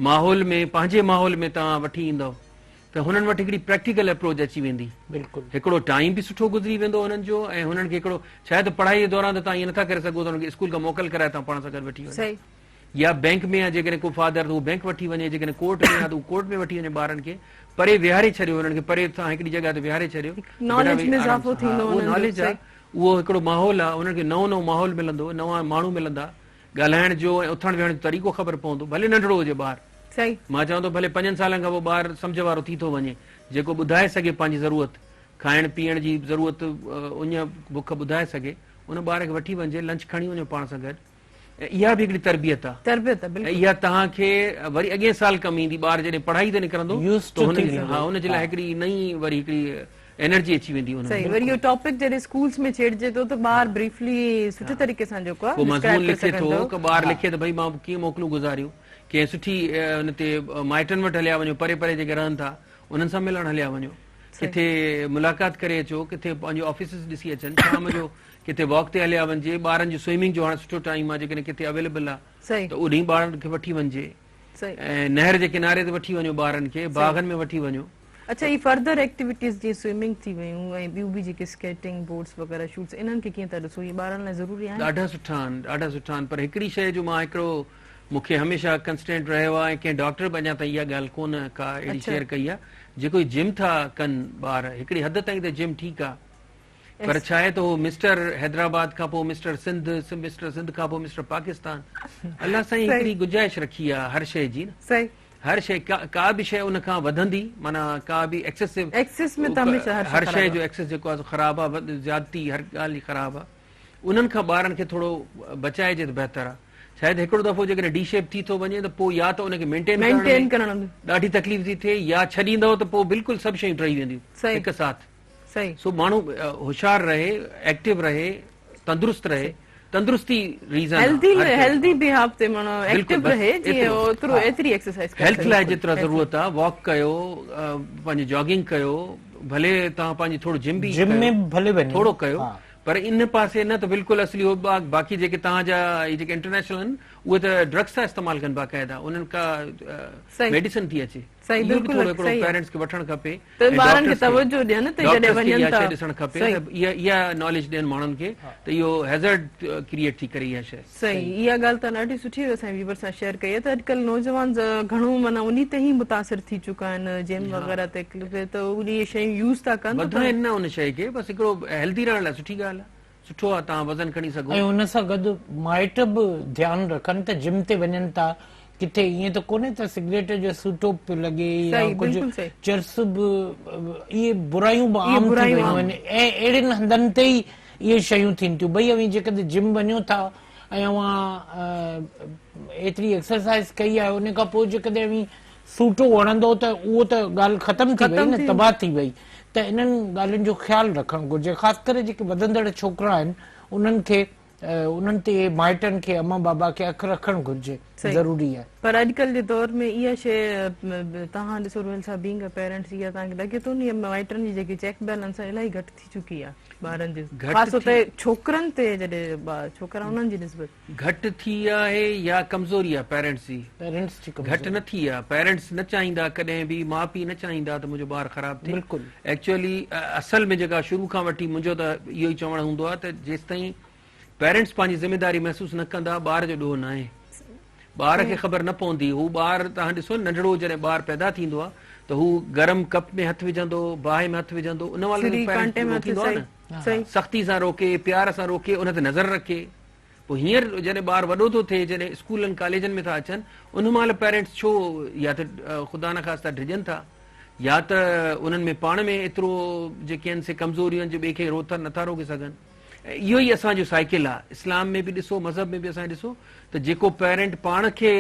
ماحول ۾ پنهنجي ماحول ۾ تان وٺي ايندو ته هنن وٽ هڪڙي پريڪٽيڪل اپروچ اچي ويندي. بلڪل. هڪڙو ٽائيم به سٺو گذري ويندو هنن جو ۽ هنن کي هڪڙو ڇاهي ته پڙهائي جي دوران ته توهان ائين نٿا ڪري سگهو ته هنن کي اسڪول کان موڪل ڪرائي توهان پاڻ سان گڏ وٺي وڃو. صحيح. يا بينڪ ۾ آهي جيڪڏهن ڪو فادر ته هو بينڪ وٺي وڃي جيڪڏهن ڪورٽ ۾ آهي ته هو ڪورٽ ۾ وٺي وڃي ٻارن کي پري ويهاري ڇڏيو هنن کي پري توهان هڪڙي جڳهه تي ويهاري ڇڏيو ته بيٽا ناليج ويهي ۾ آرام اضافو سان ها ٿيندو اهو هنن جو ناليج آهي صحيح. اهو هڪڙو ماحول آهي هنن کي نئون نئون ماحول ملندو نوان ماڻهو ملندا ڳالهائڻ جو ۽ اٿڻ ويهڻ جو طريقو خبر پوندو ڀلي ننڍڙو هجي ٻار. صحيح. مان چوان ٿو ڀلي پنجن سالن کان پوء ٻار سمجهه وارو ٿي ٿو وڃي جيڪو ٻڌائي سگهي پنهنجي ضرورت کائڻ پيئڻ جي ضرورت اڃ بک ٻڌائي سگهي ان ٻار کي وٺي وڃجي لنچ کڻي وڃو پاڻ سان گڏ ۽ اها به هڪڙي تربيت آ تربيت آ بلڪل ۽ اها توهان کي وري اڳئين سال ڪم ايندي ٻار جڏهن پڙهائي تي نڪرندو Used ته to هن ٿي جي ويندو ها ان جي لاء هڪڙي نئين وري هڪڙي انرجي اچي ويندي انهن ۾. صحيح وري اهو ٽاپڪ جڏهن اسڪولس ۾ ڇيڙجي ٿو ته ٻار بريفلي سٺي طريقي سان جيڪو آ ڪو مضمون ڊسڪرائب ڪري لکي سگهن ٿو ٿو. ڪو ٻار لکي ته ڀئي مان ڪيئن موڪلون گذاريون ڪنهن سٺي ان تي مائٽن وٽ هليا وڃو پري پري جيڪي رهن ٿا انهن سان ملڻ هليا وڃو ڪٿي ملاقات ڪري اچو ڪٿي پنهنجو آفيسز ڏسي اچن شام جو ڪٿي واڪ تي هليا وڃجي ٻارن جو سوئمنگ جو هاڻي سٺو ٽائيم آهي جيڪڏهن ڪٿي اويليبل آهي ته اوڏي ٻارن کي وٺي وڃجي ۽ نهر جي ڪناري تي وٺي وڃو ٻارن کي باغن ۾ وٺي وڃو. اڇا هي فردر ايڪٽيوٽيز جيئن سوئمنگ ٿي ويون ۽ ٻيون به جيڪي اسڪيٽنگ بورڊس وغيره شوٽس انهن کي ڪيئن ٿا ڏسو اهي ٻارن لاء ضروري آهن؟ ڏاڍا سٺا آهن ڏاڍا سٺا آهن پر هڪڙي شيء جو مان هڪڙو مون کي هميشه ڪنسٽرينٽ رهيو آهي ۽ ڪنهن ڊاڪٽر به اڃا تائين اها ڳالهه ڪونه ڪا اهڙي شيئر ڪئي آهي جيڪو هي جم ٿا ڪن ٻار هڪڙي حد تائين ته جم ٺيڪ آهي پر ڇا آهي ته هو مسٽر حيدرآباد کان پوء مسٽر سنڌ مسٽر سنڌ کان پوء مسٽر پاڪستان الله سائين هڪڙي گنجائش رکي آهي هر شيء جي نه هر شيء ڪا به شيء ان کان وڌندي معنيٰ ڪا به ايڪسيسو ايڪسيس ۾ ته هميشه هر شيء جو ايڪسيس جيڪو آهي سو خراب آهي زيادتي هر ڳالهه جي خراب آهي انهن کان ٻارن کي ٿورو بچائجي ته بهتر آهي شايد هڪڙو دفعو جيڪڏهن ڊي شيپ ٿي ٿو وڃي ته پوء يا ته ان کي مينٽين مينٽين ڪرڻ ۾ ڏاڍي تڪليف ٿي ٿئي يا ڇڏيندو ته پوء بلڪل سڀ شيون ٽهي وينديون هڪ ساٿ صحيح سو ماڻهو هوشيار رهي ايڪٽو رهي تندرست رهي تندرستي ريزن هيلدي هيلدي بيهاف تي ماڻهو ايڪٽو رهي جيئن اوترو ايتري ايڪسرسائز ڪري هيلٿ لاء جيترا ضرورت آ واڪ ڪيو پنهنجي جاگنگ ڪيو ڀلي توهان پنهنجي ٿورو جم به جم ۾ ڀلي وڃو ٿورو ڪيو پر ان پاسي نه ته بلڪل اصلي هو باقي جيڪي توهان جا هي جيڪي انٽرنيشنل آهن اهي ته ڊرگس ٿا استعمال ڪن باقاعده انهن کا ميڊيسن ٿي اچي. صحيح اهو به بلڪل ٿورو هڪڙو صحيح آ. پيرنٽس کي وٺڻ کپي ته ۽ ٻارن کي ڊاڪٽرس کي توجه ڏين ته جڏهن ڊاڪٽرس کي وڃن اها ٿا شيء ڏسڻ کپي صحيح ته اها اها ناليج ڏين ماڻهن کي ته اهو هيزرڊ ڪريئيٽ ٿي ڪري اها شيء. صحيح اها ڳالهه توهان ڏاڍي سٺي اسان جي ويورز سان شيئر ڪئي آهي ته اڄڪلهه نوجوان گهڻو معنيٰ انهي تي ئي متاثر ٿي چڪا آهن جيم وغيره تي ته اهي شيون يوز ٿا ڪن ته وڌائين نه ان شيء کي بس هڪڙو هيلدي رهڻ لاء سٺي ڳالهه آهي. سٺو آ توهان وزن کڻي سگهو. ۽ ان سان گڏ مائٽ به ڌيان رکن ته جم تي وڃن ٿا ڪٿي ائين ته ڪونهي ته سگريٽ جو سوٽو به پيو لڳي يا صحيح ڪجهه بلڪل صحيح. چرس به اهي برايون به اهي عام ٿي برايون ويون عام. آهن ۽ اهڙين هنڌن تي ئي اهي شيون ٿين ٿيون ڀئي اوهين جيڪڏهن جم وڃو ٿا ۽ اوهان ايتري ايڪسرسائز ڪئي آهي ان کان پوء جيڪڏهن اوهين سوٽو هڻندو ته اهو ته ڳالهه ختم ٿي وئي ختم نه ٿي تباهه ٿي وئي ته انهن ڳالهين جو خيال رکڻ گهرجي خاص ڪري جيڪي وڌندڙ ڇوڪرا آهن انهن کي انهن تي مائٽن کي اما بابا کي اک رکڻ گهرجي صحيح ضروري آهي. پر اڄڪلهه جي دور ۾ اها شيء توهان ڏسو روحيل صاحب بينگ ا پيرنٽس اها توهان کي لڳي ٿو نه اها مائٽن جي جيڪي چيڪ بيلنس آهي الاهي گهٽ ٿي چڪي آهي ٻارن جي گهٽ خاص طور ٿي تي ڇوڪرن تي جڏهن ڇوڪرا انهن جي نسبت. گهٽ ٿي آهي يا ڪمزوري آهي پيرنٽس جي؟ پيرنٽس جي گهٽ ڪمزوري. نه ٿي آهي پيرنٽس نه چاهيندا ڪڏهن به ماء پيء نه چاهيندا ته منهنجو ٻار خراب ٿئي بلڪل. ايڪچوئلي اصل ۾ جيڪا شروع کان وٺي منهنجو ته اهو ئي چوڻ هوندو آهي ته جيستائين پيرنٽس پنهنجي ذميداري محسوس نه ڪندا ٻار جو ڏوهه ناهي ٻار کي خبر نه پوندي هو ٻار توهان ڏسو ننڍڙو جڏهن ٻار پيدا ٿيندو آهي ته هو گرم ڪپ ۾ هٿ وجهندو باهه ۾ هٿ وجهندو ان مهل سري ڪانٽي پيرنٽس ۾ هٿ روڪيندو آهي صحيح نه صحيح سختي سان روڪي پيار سان روڪي ان تي نظر رکي پوء هينئر جڏهن ٻار وڏو ٿو ٿئي، جڏهن اسڪولن ڪاليجن ۾ ٿا اچن، ان مهل پيرنٽس ڇو يا ته خدا نخواسته ڊڄن ٿا يا ته انهن ۾ پاڻ ۾ ايترو جيڪي آهن سي ڪمزوريون آهن جو ٻئي کي روٿ نٿا روڪي سگهن. ۽ اهو ئي اسان جو سائيڪل آهي. اسلام ۾ به ڏسو، مذهب ۾ به اسان ڏسو ته جيڪو پيرنٽ پاڻ کي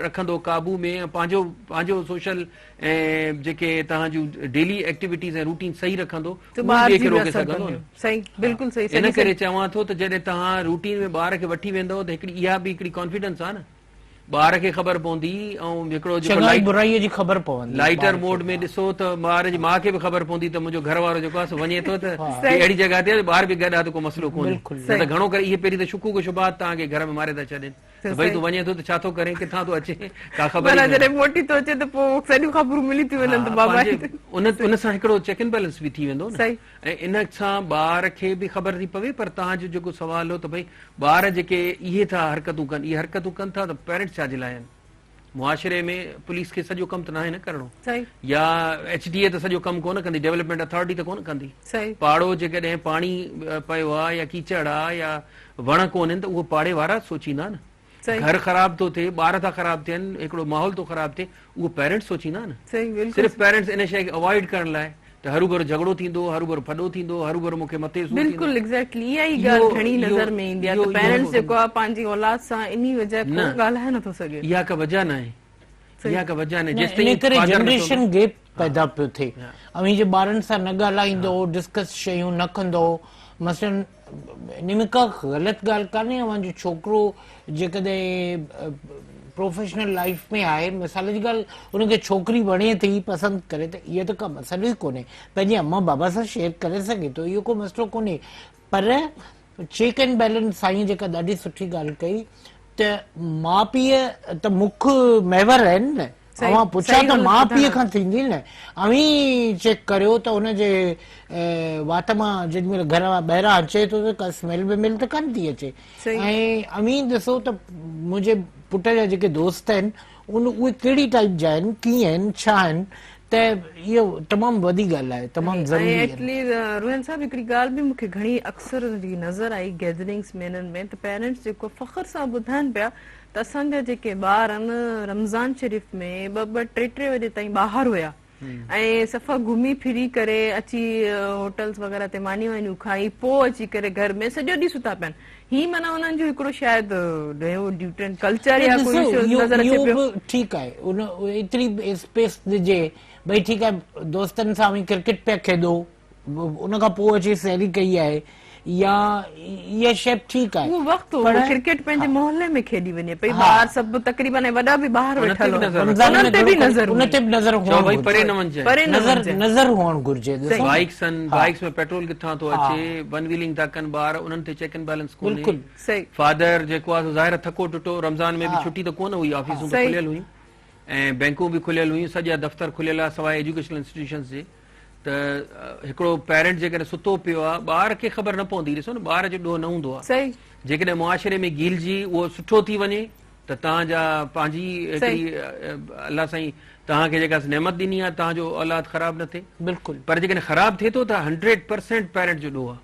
رکندو قابو ۾ ۽ پنهنجو پنهنجو سوشل ۽ جيڪي توهان جون ڊيلي ايڪٽيوٽيز ۽ روٽين صحيح رکندو ته اهو ٻار ٻئي جي کي به روڪي اثر سگهندو ڪنديون نه. صحيح بلڪل صحيح ان سڄي ڪري سڄي چوان ٿو ته جڏهن توهان روٽين ۾ ٻار کي وٺي ويندؤ ته هڪڙي اها به هڪڙي ڪانفيڊنس آهي نه ٻار کي خبر پوندي ۽ هڪڙو جيڪو چڱائي لائيٽ برائي جي خبر پوندي لائيٽر ٻار کي موڊ ۾ ها ڏسو ته ٻار جي ماء کي به خبر پوندي ته منهنجو گهر وارو جيڪو آهي سو وڃي ٿو ته ها هي صحيح اهڙي جڳهه تي آهي جو ٻار به گڏ آهي ته ڪو مسئلو ڪونهي بلڪل نه ته صحيح گهڻو ڪري اهي پهرين ته شڪوڪ و شبهات توهان کي گهر ۾ ماري ٿا ڇڏين ته ڀئي تون وڃين ٿو ته ڇا ٿو ڪرين ڪٿان ٿو اچين ڪا خبر ئي معنيٰ نه. جڏهن موٽي ٿو اچي ته پوء سڄيون خبرون ملي ٿيون وڃن ته ها بابا پنهنجي ان ان سان هڪڙو چيڪ اينڊ بيلنس به ٿي ويندو نه صحيح. ۽ ان سان ٻار کي به خبر ٿي پوي پر توهان جو جيڪو سوال هو ته ڀئي ٻار جيڪي اهي ٿا حرڪتون ڪن اهي حرڪتون ڪن ٿا ته پيرنٽس ڇا جي لاء آهن معاشري ۾ پوليس کي سڄو ڪم ته ناهي نه ڪرڻو صحيح. يا ايڇ ڊي اي ته سڄو ڪم ڪونه ڪندي ڊيولپمينٽ اٿارٽي ته ڪونه ڪندي صحيح. پاڙو جيڪڏهن پاڻي پيو آهي يا ڪيچڙ آهي يا وڻ ڪونهن ته اهو پاڙي وارا سوچيندا نه صحيح. گهر خراب ٿو ٿئي ٻار ٿا خراب ٿين هڪڙو ماحول ٿو خراب ٿئي اهو پيرنٽس سوچيندا نه صحيح بلڪل صرف پيرنٽس ان شيء کي اوائڊ ڪرڻ لاء ته هروڀرو جهڳڙو ٿيندو هروڀرو ڦڏو ٿيندو هروڀرو مون کي مٿي سور ٿيندو بلڪل ايگزيڪٽلي اها ئي ڳالهه گهڻي نظر ۾ ايندي آهي ته پيرنٽس جيڪو آهي پنهنجي اولاد سان انهي وجه کان ڳالهائي نٿو سگهي اها ڪا وجه ناهي اها ڪا وجه ناهي نه جيستائين ان ڪري فادر نٿو جنريشن گيپ پيدا پيو ٿئي اوهين جي ٻارن سان نه ڳالهائيندو ڊسڪس شيون نه ڪندو مثلا ان ۾ ڪا غلط ڳالهه ڪانهي اوهان جو ڇوڪرو جيڪڏهن پروفيشنل لائيف ۾ آهي مثال جي ڳالهه ان کي ڇوڪري وڻي ٿي پسند ڪري ته اهو ته ڪا مسئلو ئي ڪونهي پنهنجي اما بابا سان شيئر ڪري سگهي ٿو اهو ڪو مسئلو ڪونهي پر چيڪ اينڊ بيلنس سائين جيڪا ڏاڍي سٺي ڳالهه ڪئي ته ماء پيء ته مک محور آهن نه اوهان پڇا ته ماء پيء کان ٿيندي نه اوهين چيڪ ڪريو ته ان جي وات مان جيڏي مهل گهر مان ٻاهران اچي ٿو ته ڪا سميل وميل ته ڪانه ٿي اچي ۽ اوهين ڏسو ته منهنجي پٽ جا جيڪي دوست آهن ان اهي ڪهڙي ٽائيپ جا آهن ڪيئن آهن ڇا آهن ته اهو تمام وڏي ڳالهه آهي تمام ضروري آهي. ۽ ايڪچلي روحيل صاحب هڪڙي ڳالهه به مون کي گهڻي اڪثر نظر آئي گيدرنگس ۾ انهن ۾ ته پيرنٽس جيڪو فخر سان ٻڌائن پيا ته اسان جا جيڪي ٻار آهن رمضان شريف ۾ ٻه ٻه ٽي ٽي وڄي تائين ٻاهر هيا ۽ صفا گهمي ڦري ڪري اچي هوٽلز وغيره تي مانيون وانيون کائي پوء اچي ڪري گهر ۾ سڄو ڏينهن ستا پيا آهن هي معنيٰ انهن جو هڪڙو شايد نيو ڊيوٽرنٽ ڪلچر يا ڪوئي نظر اچي اهو پيو. به ٺيڪ آهي ان ايتري به اسپيس ڏجي ڀئي ٺيڪ آهي دوستن سان اوهين ڪرڪيٽ پيا کيڏو ان کان پوء اچي سيري ڪئي آهي يا اها شيء به ٺيڪ آهي اهو وقت هو پر ڪرڪيٽ پنهنجي محلي ۾ کيڏي وڃي پئي ها. ٻار سڀ تقريبن ۽ وڏا به ٻاهر ان تي ويٺل به هئا نظر رمضان انهن ۾ تي به گهڻو ڪري نظر ان هئي تي به نظر چئو هئڻ ڀئي پري گهرجي نه وڃجانء. پري نه نظر وڃجانء. نظر هئڻ گهرجي ڏسو صحيح. نه بائيڪس آهن ها بائيڪس ۾ پيٽرول ڪٿان ٿو ها اچي ون ويلنگ ٿا ڪن ٻار انهن تي چيڪ اينڊ بيلنس ڪونهي بلڪل صحيح. فادر جيڪو آهي سو ظاهر آهي ٿڪو ٽٽو رمضان ۾ به ها ڇٽي ته ڪونه هئي آفيسون ته صحيح. کليل هيون. ۽ بينڪون به کليل هيون سڄا دفتر کليل هئا سواء ايجوڪيشنل انسٽيٽيوشنز جي ته هڪڙو پيرنٽ جيڪڏهن ستو پيو آهي ٻار کي خبر نه پوندي ڏسو نه ٻار جو ڏوهه نه هوندو آهي جيڪڏهن معاشري ۾ گهلجي اهو سٺو ٿي وڃي ته توهان جا پنهنجي هڪڙي الله سائين توهان کي جيڪا نعمت ڏني آهي توهان جو اولاد خراب نه ٿئي بلڪل پر جيڪڏهن خراب ٿئي ٿو ته 100% پيرنٽ جو ڏوهه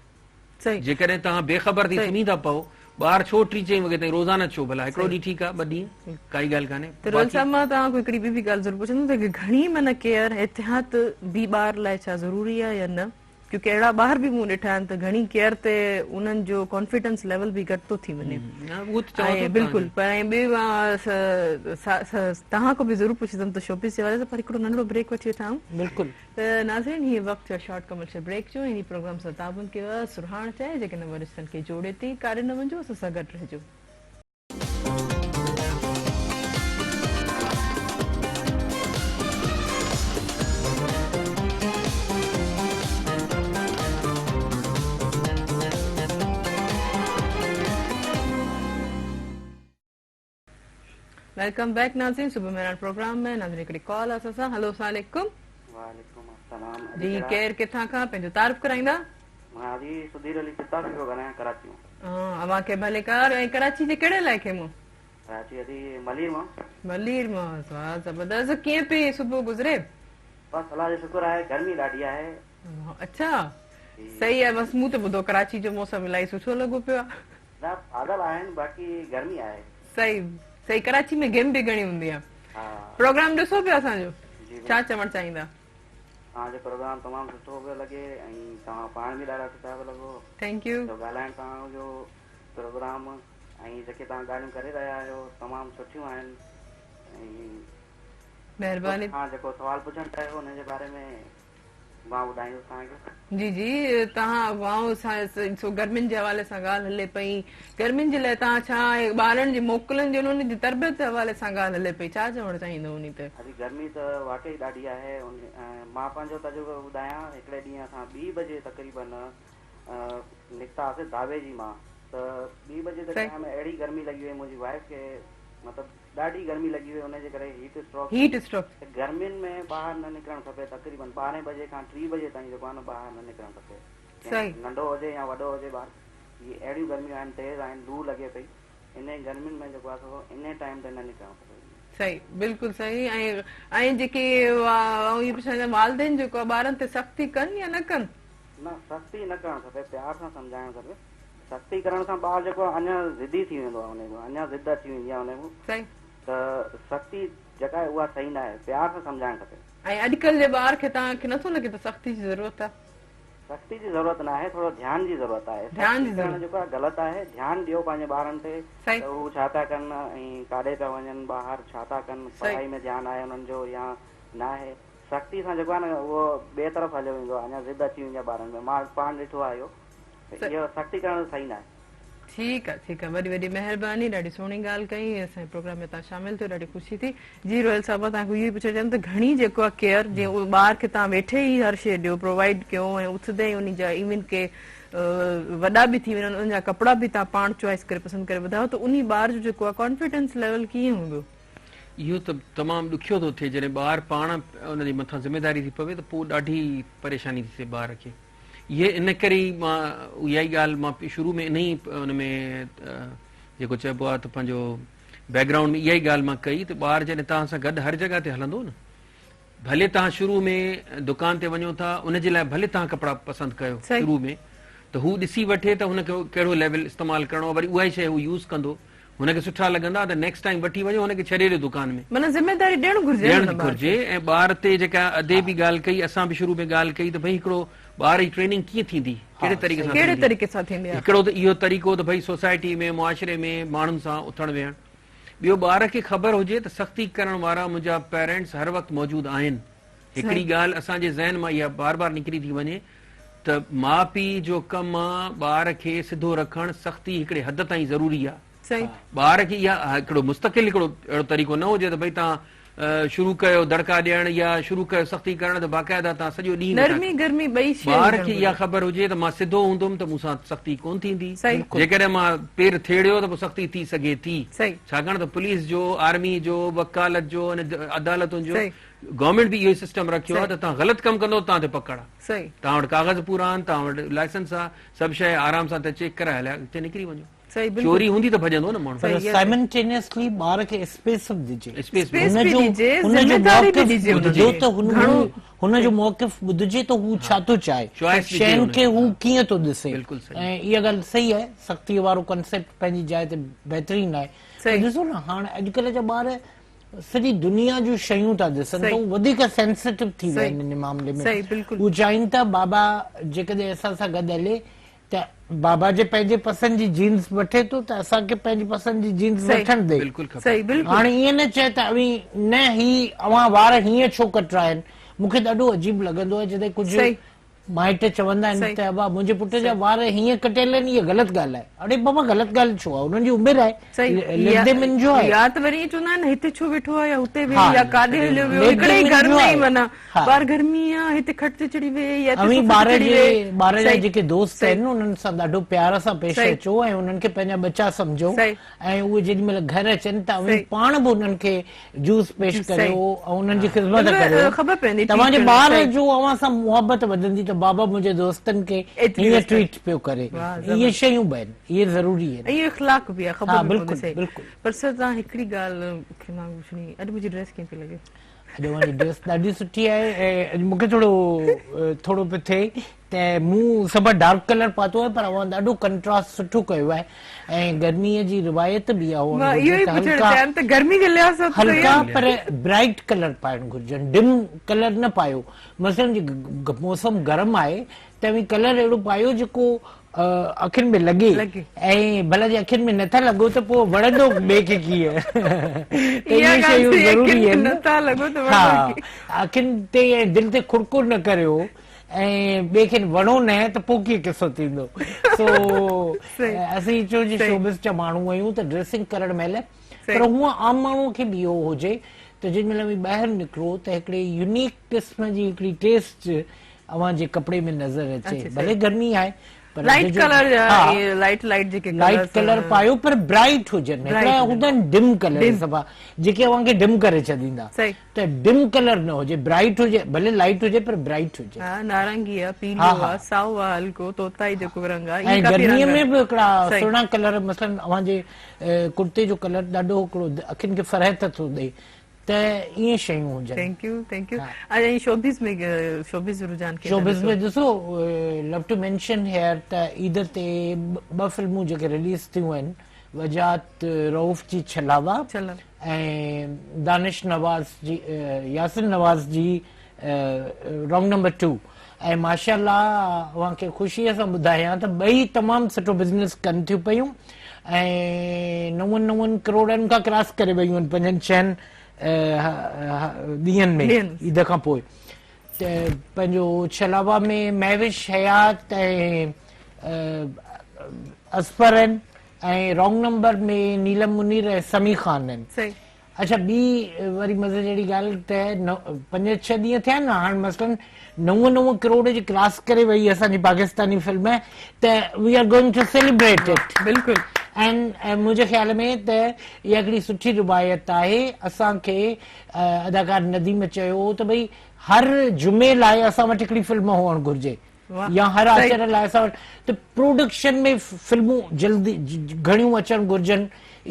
آهي جيڪڏهن توهان بي خبر ٿي سمهي ٿا پئو، ٻار ڇو ٽي چئين وڳي تائين روزانه ڇو ڀلا هڪڙو ڏينهن ٺيڪ آهي ٻه ڏينهن ڪائي ڳالهه ڪانهي. ته روحيل صاحب مان توهان کان هڪڙي ٻي به ڳالهه ضرور پڇندم ته گهڻي معنيٰ ڪيئر احتياط به ٻار لاء ڇا ضروري آهي يا نه ڪيونڪه اهڙا ٻار به مون ڏٺا آهن ته گهڻي ڪيئر تي انهن جو ڪانفيڊنس ليول به گهٽ ٿو ٿي وڃي ۽ بلڪل پر ۽ ٻي توهان کان به ضرور پڇندم ته شوبز جي حوالي سان پر هڪڙو ننڍڙو بريڪ وٺي وٺان بلڪل. ته ناظرين هي وقت ٿيو شارٽ ڪمرشل بريڪ جو ۽ هي پروگرام سان تعاون ڪيو آهي سرهاڻ چانهه جيڪي نون رشتن کي جوڙي ٿي ڪاڏي نه وڃجو اسان سان گڏ رهجو. Welcome back ناظرين صبح مهراڻ پروگرام ۾ ناظرين هڪڙي ڪال اسان سان هلو السلام عليڪم. وعليڪم السلام جي ڪير ڪٿان کان پنهنجو تعارف ڪرائيندا. مان علي سڌير علي پتافي پيو ڳالهايان ڪراچي مان. اوهان کي ڀلي ڪار ۽ ڪراچي جي ڪهڙي علائقي مان. ڪراچي علي ملير مان. ملير مان واهه زبردست ڪيئن پئي صبح گذري. بس الله جو شڪر آهي گرمي ڏاڍي آهي. اڇا صحيح آهي بس مون ته ٻڌو ڪراچي جو موسم الاهي سٺو لڳو پيو آهي. نه بادل آهن باقي گرمي آهي. صحيح صحيح ڪراچي ۾ گيم به گهڻي هوندي آهي. ها. پروگرام ڏسو پيا اسان جو جي ڇا چوڻ چاهيندا. توهان جو پروگرام تمام سٺو پيو لڳي ۽ توهان پاڻ به ڏاڍا سٺا پيا لڳو. Thank you. جو ڳالهائڻ توهان جو پروگرام ۽ جيڪي توهان ڳالهيون ڪري رهيا آهيو تمام سٺيون آهن ۽ مهرباني. توهان جيڪو سوال پڇڻ چاهيو ان جي باري ۾ مان ٻڌائيندس توهان کي. جي جي توهان واء سو گرمين جي حوالي سان ڳالهه هلي پئي گرمين جي لاء توهان ڇا ۽ ٻارن جي موڪلن جي انهن جي تربيت جي حوالي سان ڳالهه هلي پئي ڇا چوڻ چاهيندو انهي تي. ادي گرمي ته واقعي ڏاڍي آهي مان پنهنجو تجربو ٻڌايان هڪڙي ڏينهن اسان ٻي بجي تقريبن نڪتاسي داويجي مان ته ٻي بجي ته ٽائيم اهڙي گرمي لڳي وئي منهنجي وائيف کي مطلب ڏاڍي گرمي لڳي وئي ان جي ڪري هيٽ اسٽروڪ هيٽ اسٽروڪ ته گرمين ۾ ٻاهر نه نڪرڻ کپي تقريبن ٻارهين بجي کان ٽي بجي تائين جيڪو آهي نه ٻاهر نه نڪرڻ کپي صحيح ننڍو هجي يا وڏو هجي ٻار هي اهڙيون گرميون آهن تيز آهن لو لڳي پئي انهي گرمين ۾ جيڪو آهي سو انهي ٽائيم تي نه نڪرڻ کپي. صحيح بلڪل صحيح ۽ ۽ جيڪي آئون اهو پڇان ته والدين جيڪو آهي ٻارن تي سختي ڪن يا نه ڪن؟ نه سختي نه ڪرڻ کپي پيار سان سمجهائڻ کپي سختي ڪرڻ سان ٻار جيڪو آهي اڃا ضدي ٿي ويندو آهي ان جو اڃا ضد اچي ويندي آهي ان کي صحيح. ته سختي جيڪا آهي اها صحيح نه آهي پيار سان سمجهائڻ کپي. ۽ اڄڪلهه جي ٻار کي توهان کي نٿو لڳي ته سختي جي ضرورت آهي؟ سختي جي ضرورت نه آهي ٿورو ڌيان جي ضرورت آهي ڌيان سختي جي ڪرڻ ضرورت. جيڪو آهي غلط آهي ڌيان ڏيو پنهنجي ٻارن تي صحيح. ته هو ڇا پيا ڪن ۽ ڪاڏي پيا وڃن ٻاهر ڇا ٿا ڪن صحيح. پڙهائي ۾ ڌيان آهي انهن جو يا نه آهي سختي سان جيڪو آهي نه اهو ٻئي طرف هليو ويندو آهي اڃا ضد اچي ويندي آهي ٻارن ۾ مان پاڻ ڏٺو آهي اهو ته اهو سختي ڪرڻ صحيح ناهي. ٺيڪ آ ٺيڪ آ وڏي وڏي مهرباني ڏاڍي سهڻي ڳالهه ڪئي اسان جي پروگرام ۾ توهان شامل ٿيو ڏاڍي خوشي ٿي جي روحيل صاحب توهان کي اهو ئي پڇڻ چاهيندم ته گهڻي جيڪو آ ڪيئر جي ٻار کي توهان ويٺي ئي هر شي ڏيو پرووائيڊ ڪيو ۽ اٿندي ئي انهي جا ايون ڪي وڏا به ٿي وڃن انهن جا ڪپڙا به توهان پاڻ چوائس ڪري پسند ڪري ٻڌايو ته انهي ٻار جو جيڪو آ ڪانفيڊنس ليول ڪيئن هوندو. اهو ته تمام ڏکيو ٿو ٿئي جڏهن ٻار پاڻ ان جي مٿان ذميداري ٿي پوي ته پوء ڏاڍي پريشاني ٿي ٿئي ٻار کي. اهي ان ڪري ئي مان اها ئي ڳالهه مان شروع ۾ انهي ان ۾ جيڪو چئبو آهي ته پنهنجو بيڪ گرائونڊ ۾ اها ئي ڳالهه مان ڪئي ته ٻار جڏهن توهان سان گڏ هر جڳهه تي هلندو نه ڀلي توهان شروع ۾ دڪان تي وڃو ٿا ان جي لاء ڀلي توهان ڪپڙا پسند ڪيو شروع ۾ ته هو ڏسي وٺي ته هن کي ڪهڙو ليول استعمال ڪرڻو آهي وري اها ئي شيء هو يوز ڪندو هن کي سٺا لڳندا ته نيڪسٽ ٽائيم وٺي وڃو هن کي ڇڏي ڏيو دڪان ۾. معنيٰ ذميداري ڏيڻ گهرجي ڏيڻ گهرجي ۽ ٻار تي جيڪا ادي به ڳالهه ڪئي اسان به شروع ۾ ڳالهه ڪئي ته ڀئي هڪڙو ٻار جي ٽريننگ ڪيئن ٿيندي ڪهڙي طريقي سان ڪهڙي طريقي سان ٿيندي هڪڙو ته اهو طريقو ته ڀئي سوسائٽي ۾ معاشري ۾ ماڻهن سان اٿڻ ويهڻ ٻيو ٻار کي خبر هجي ته سختي ڪرڻ وارا منهنجا پيرنٽس هر وقت موجود آهن هڪڙي ڳالهه اسان جي ذهن مان اها بار بار نڪري ٿي وڃي ته ماء پيء جو ڪم آ ٻار کي سڌو رکڻ، سختي هڪڙي حد تائين ضروري آ. ٻار کي اها هڪڙو مستقل هڪڙو اهڙو طريقو نه هجي ته ڀئي توهان شروع ڪيو دڙڪا ڏيڻ يا شروع ڪيو سختي ڪرڻ ته باقاعده توهان سڄو ڏينهن ويٺا نرمي گرمي ٻئي شيء ٻار هجڻ کي اها گهرجي. خبر هجي ته مان سڌو هوندم ته مون سان سختي ڪونه ٿيندي صحيح. جيڪڏهن مان پير ٿيڙيو ته پوء سختي ٿي سگهي ٿي صحيح. ڇاڪاڻ ته پوليس جو آرمي جو وڪالت جو ۽ عدالتن جو صحيح. گورنمينٽ به اهو ئي سسٽم رکيو آهي صحيح. ته توهان غلط ڪم ڪندو ته توهان تي پڪڙ آهي صحيح. توهان وٽ ڪاغذ پورا آهن توهان وٽ لائسنس آهي سڀ شيء آرام سان ته چيڪ ڪرائي هليا اڳتي نڪري وڃو. صحيح بلڪل. چوري هوندي ته ڀڄندو نه ماڻهو. پر سائملٽينيسلي ٻار کي اسپيس به ڏجي. اسپيس به ڏجي، ذميداري به ڏجي هن کي. گهڻو هن جو موقف ٻڌجي ته هو ڇا ٿو چاهي، شين کي هو ڪيئن ٿو ڏسي. ۽ اها ڳالهه صحيح آهي سختي وارو ڪنسيپٽ پنهنجي جاء تي بهترين آهي. پر ڏسو نه هاڻ اڄڪلهه جا ٻار سڄي دنيا جون شيون ٿا ڏسن ته هو وڌيڪ سينسيٽو ٿي ويا آهن ان معاملي ۾. هو چاهين ٿا بابا جيڪڏهن اسان سان گڏ هلي ته بابا جي پنهنجي پسند جي جينز وٺي ٿو ته اسان کي پنهنجي پسند جي جينز وٺڻ ڏي. هاڻي ائين نه چئي ته اوهين نه هي اوهان وار هيئن ڇو ڪٽرايا آهن. مون کي ڏاڍو عجيب لڳندو آهي جڏهن ڪجهه مائٽ چوندا آهن ته ابا منهنجي پٽ جا وار هيئن ڪٽيل آهن اها غلط ڳالهه آهي. اڙي بابا غلط ڳالهه ڇو آهي انهن جي عمر آهي let them enjoy. يا ته وري ائين چوندا آهن هتي ڇو ويٺو آهي يا هتي ويهه يا ڪاڏي هليو ويو هڪڙي ئي گهر ۾ ئي معنيٰ ٻار گرمي آ هتي کٽ تي چڙهي ويهه يا هتي اوهين صوفي ٻار تي چڙهي جي ويهه. ٻار جا صحيح جيڪي دوست صحيح آهن انهن سان ڏاڍو پيار سان پيش صحيح اچو ۽ انهن کي پنهنجا ٻچا سمجهو صحيح ۽ اهي جيڏي مهل گهر اچن ته اوهين صحيح پاڻ به انهن کي جوس پيش صحيح ڪريو ۽ انهن جي خدمت ان ۾ ڪريو خبر پوندي توهان ٽريٽ جي ڪرڻ ٻار صحيح جو اوهان سان محبت وڌندي ته بابا منهنجي دوستن کي ايتري هيئن ريسپيڪٽ ٽريٽ پيو ڪري واهه اهي زبردست شيون به آهن اهي ضروري آهن ۽ اهو اخلاق به آهي خبر ها به پوندي بلڪل صحيح بلڪل پر سر توهان هڪڙي ڳالهه کي مان پڇڻي اڄ منهنجي ڊريس ڪيئن پئي لڳي؟ اڄ اوهان جي ڊريس ڏاڍي سٺي آهي ۽ اڄ مون کي ٿورو ٿورو پيو ٿئي ته مون سڀ ڊارڪ ڪلر پاتو آهي پر اوهان ڏاڍو ڪنٽراسٽ سٺو ڪيو آهي ۽ گرمي جي روايت به اها هئڻ مان اهو گهرجي ئي ته پڇڻ هلڪا چاهيم ته گرمي جي لحاظ سان ته صحيح هلڪا آهي پر برائٽ ڪلر پائڻ گهرجن ڊم ڪلر نه پايو مثلا جي موسم گرم آهي ته اوهين ڪلر اهڙو پايو جيڪو اکين ۾ لڳي ۽ ڀلا جي اکين ۾ نٿا لڳو ته پوء وڻندو ٻئي کي ڪيئن ته اهي شيون ضروري آهن ها اکين تي ۽ دل تي کڙڪو نه ڪريو ۽ ٻئي کي وڻو نه ته پوء ڪيئن قصو ٿيندو سو اسين چو جي شوبز جا ماڻهو آهيون ته ڊريسنگ ڪرڻ مهل پر هونء عام ماڻهو کي به اهو هجي ته جنهن مهل اوهين ٻاهر نڪرو ته هڪڙي يونيڪ قسم جي هڪڙي ٽيسٽ اوهان جي ڪپڙي ۾ نظر اچي ڀلي گرمي آهي پر لائٽ ڪلر لائٽ لائٽ جيڪي لائٽ ڪلر پايو پر برائٽ هجن هڪڙا هوندا آهن ڊم ڪلر صفا جيڪي اوهان کي ڊم ڪري ڇڏيندا ته ڊم ڪلر نه هجي برائٽ هجي ڀلي لائٽ هجي پر برائٽ هجي ها نارنگي آ پيلو آ سائو آ هلڪو توتائي جيڪو رنگ آ ۽ گرمي ۾ به هڪڙا سهڻا ڪلر مثلا اوهان جي ڪرتي جو ڪلر ڏاڍو هڪڙو اکين کي فرحت ٿو ڏئي ته ائين شيون هجن. Thank you thank you ۽ showbiz ۾ showbiz جو رجحان ڪيئن ٿا شوبز ڏسو؟ ۾ ڏسو لو ٽو مينشن هيئر ته عيد تي ٻه فلمون جيڪي رليز ٿيون آهن وجاهت رئوف جي ڇلاوا ۽ دانش نواز جي ياسر نواز جي رانگ نمبر ٽو ۽ ماشاء الله اوهان کي خوشي سان ٻڌايان ته ٻئي تمام سٺو بزنس ڪن ٿيون پيون ۽ نون نون ڪروڙن کان ڪراس ڪري ويون آهن پنجن ڇهن ڏينهن ۾ عيد کان پوء ته پنهنجو ڇلاوا ۾ مهوش حيات ۽ اظفر آهن ۽ رانگ نمبر ۾ نيلم منير ۽ سمي خان آهن. اڇا ٻي وري مزي جهڙي ڳالهه ته پنج ڇهه ڏينهن ٿيا آهن نه هاڻ مثلاً نو نو ڪروڙ جي ڪراس ڪري وئي اسان جي پاڪستاني فلم ته we are going to celebrate it بلڪل ۽ منهنجي خيال ۾ ته اها هڪڙي سٺي روايت آهي اسان کي اداڪار نديم چيو هو ته ڀئي هر جمعي لاء اسان وٽ هڪڙي فلم هئڻ گهرجي يا هر آچر لاء اسان وٽ ته پروڊڪشن ۾ فلمون جلدي گهڻيون اچڻ گهرجن.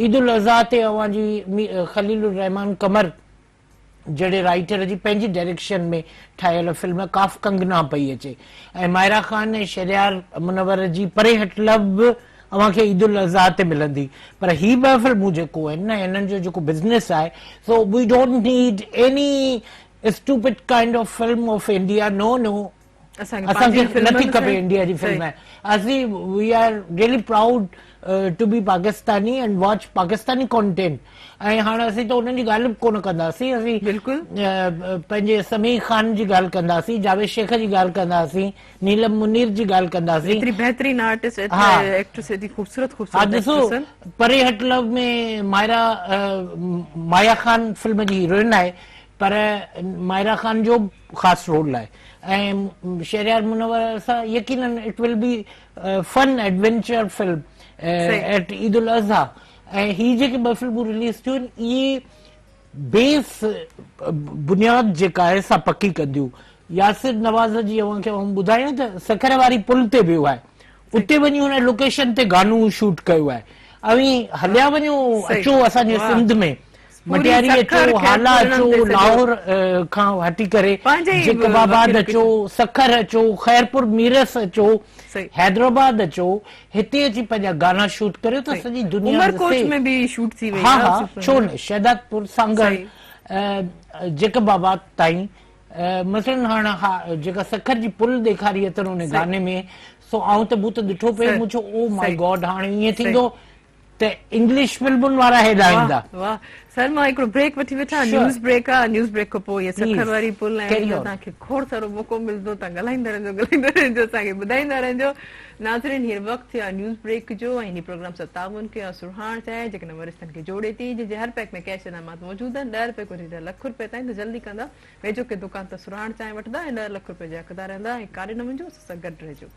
عيد الاضحيٰ تي اوهان جي خليل الرحمان قمر جهڙي رائيٽر جي پنهنجي ڊائريڪشن ۾ ٺاهيل فلم ڪاف ڪنگنا پئي اچي ۽ مائرا خان ۽ شهريار منور جي پري هٽ لو به اوهان کي عيد الاضحيٰ تي ملندي پر هي ٻه فلمون جيڪو آهن نه هنن جو جيڪو بزنس آهي so we don't need any stupid kind of film of India no no اسان کي نٿي کپي انڊيا جي فلم اسين we are really proud. To be Pakistani and watch Pakistani content ۽ هاڻ اسين ته انهن جي ڳالهه به ڪونه ڪنداسين اسين بلڪل پنهنجي سميع خان جي ڳالهه ڪنداسين جاويد شيخ جي ڳالهه ڪنداسين نيلم منير جي ڳالهه ڪنداسين ايتري بهترين آرٽسٽ ايتري ايڪٽرس ايتري خوبصورت خوبصورت ڏسو پري هٽ لو ۾ مائرا مايا خان فلم جي هيروئن آهي پر مائرا خان جو خاص رول آهي ۽ شهريار منور سان يقينن it will be fun adventure film at Eid ul Adha ۽ هي جيڪي ٻه فلمون رليز ٿيون آهن اهي بيس بنياد جيڪا آهي سا پڪي ڪنديون. ياسر نواز جي اوهان کي آئون ٻڌايان ته سکر واري پل تي ويو آهي اتي وڃي هن لوڪيشن تي گانو شوٽ ڪيو آهي اوهين هليا وڃو اچو اسان جي سنڌ ۾ مٽياري اچو هالا اچو لاهور کان هٽي ڪري جيڪب آباد اچو سکر اچو خيرپور ميرس اچو حيدرآباد اچو هتي اچي پنهنجا گانا شوٽ ڪريو ته سڄي دنيا عمر ڪوٽ ۾ به شوٽ ٿي وئي ها ها ڇو نه شهدادپور سانگهڙ جيڪب آباد تائين مثلا هاڻ ها جيڪا سکر جي پل ڏيکاري اٿن ان گاني ۾ سو آئون ته مون ته ڏٺو پئي مون چيو او مائي گاڊ هاڻ ائين ٿيندو ته انگلش فلمن وارا هيڏانهن ايندا. واه واه سر مان هڪڙو بريڪ وٺي وٺان نيوز بريڪ آ نيوز بريڪ کان پوء هي سکر واري پل ۽ توهان کي کوڙ سارو موقعو ملندو توهان ڳالهائيندا رهجو ڳالهائيندا رهجو اسان کي ٻڌائيندا رهجو ناظرين هينئر وقت ٿيو آ نيوز بريڪ جو ۽ هن پروگرام سان تعاون ڪيو آ سرهاڻ چانهه جيڪا نون رشتن کي جوڙي ٿي جنهن جي هر پيڪ ۾ ڪيش انعامات موجود آهن ڏهه رپئي کان وٺي ڏهه لک رپئي تائين ته جلدي ڪندا ويجهو ڪنهن دڪان تان سرهاڻ چانهه وٺندا ۽ ڏهه لک رپئي جا حقدار رهندا ۽ ڪاڏي نه وڃجو اسان سان گڏ رهجو.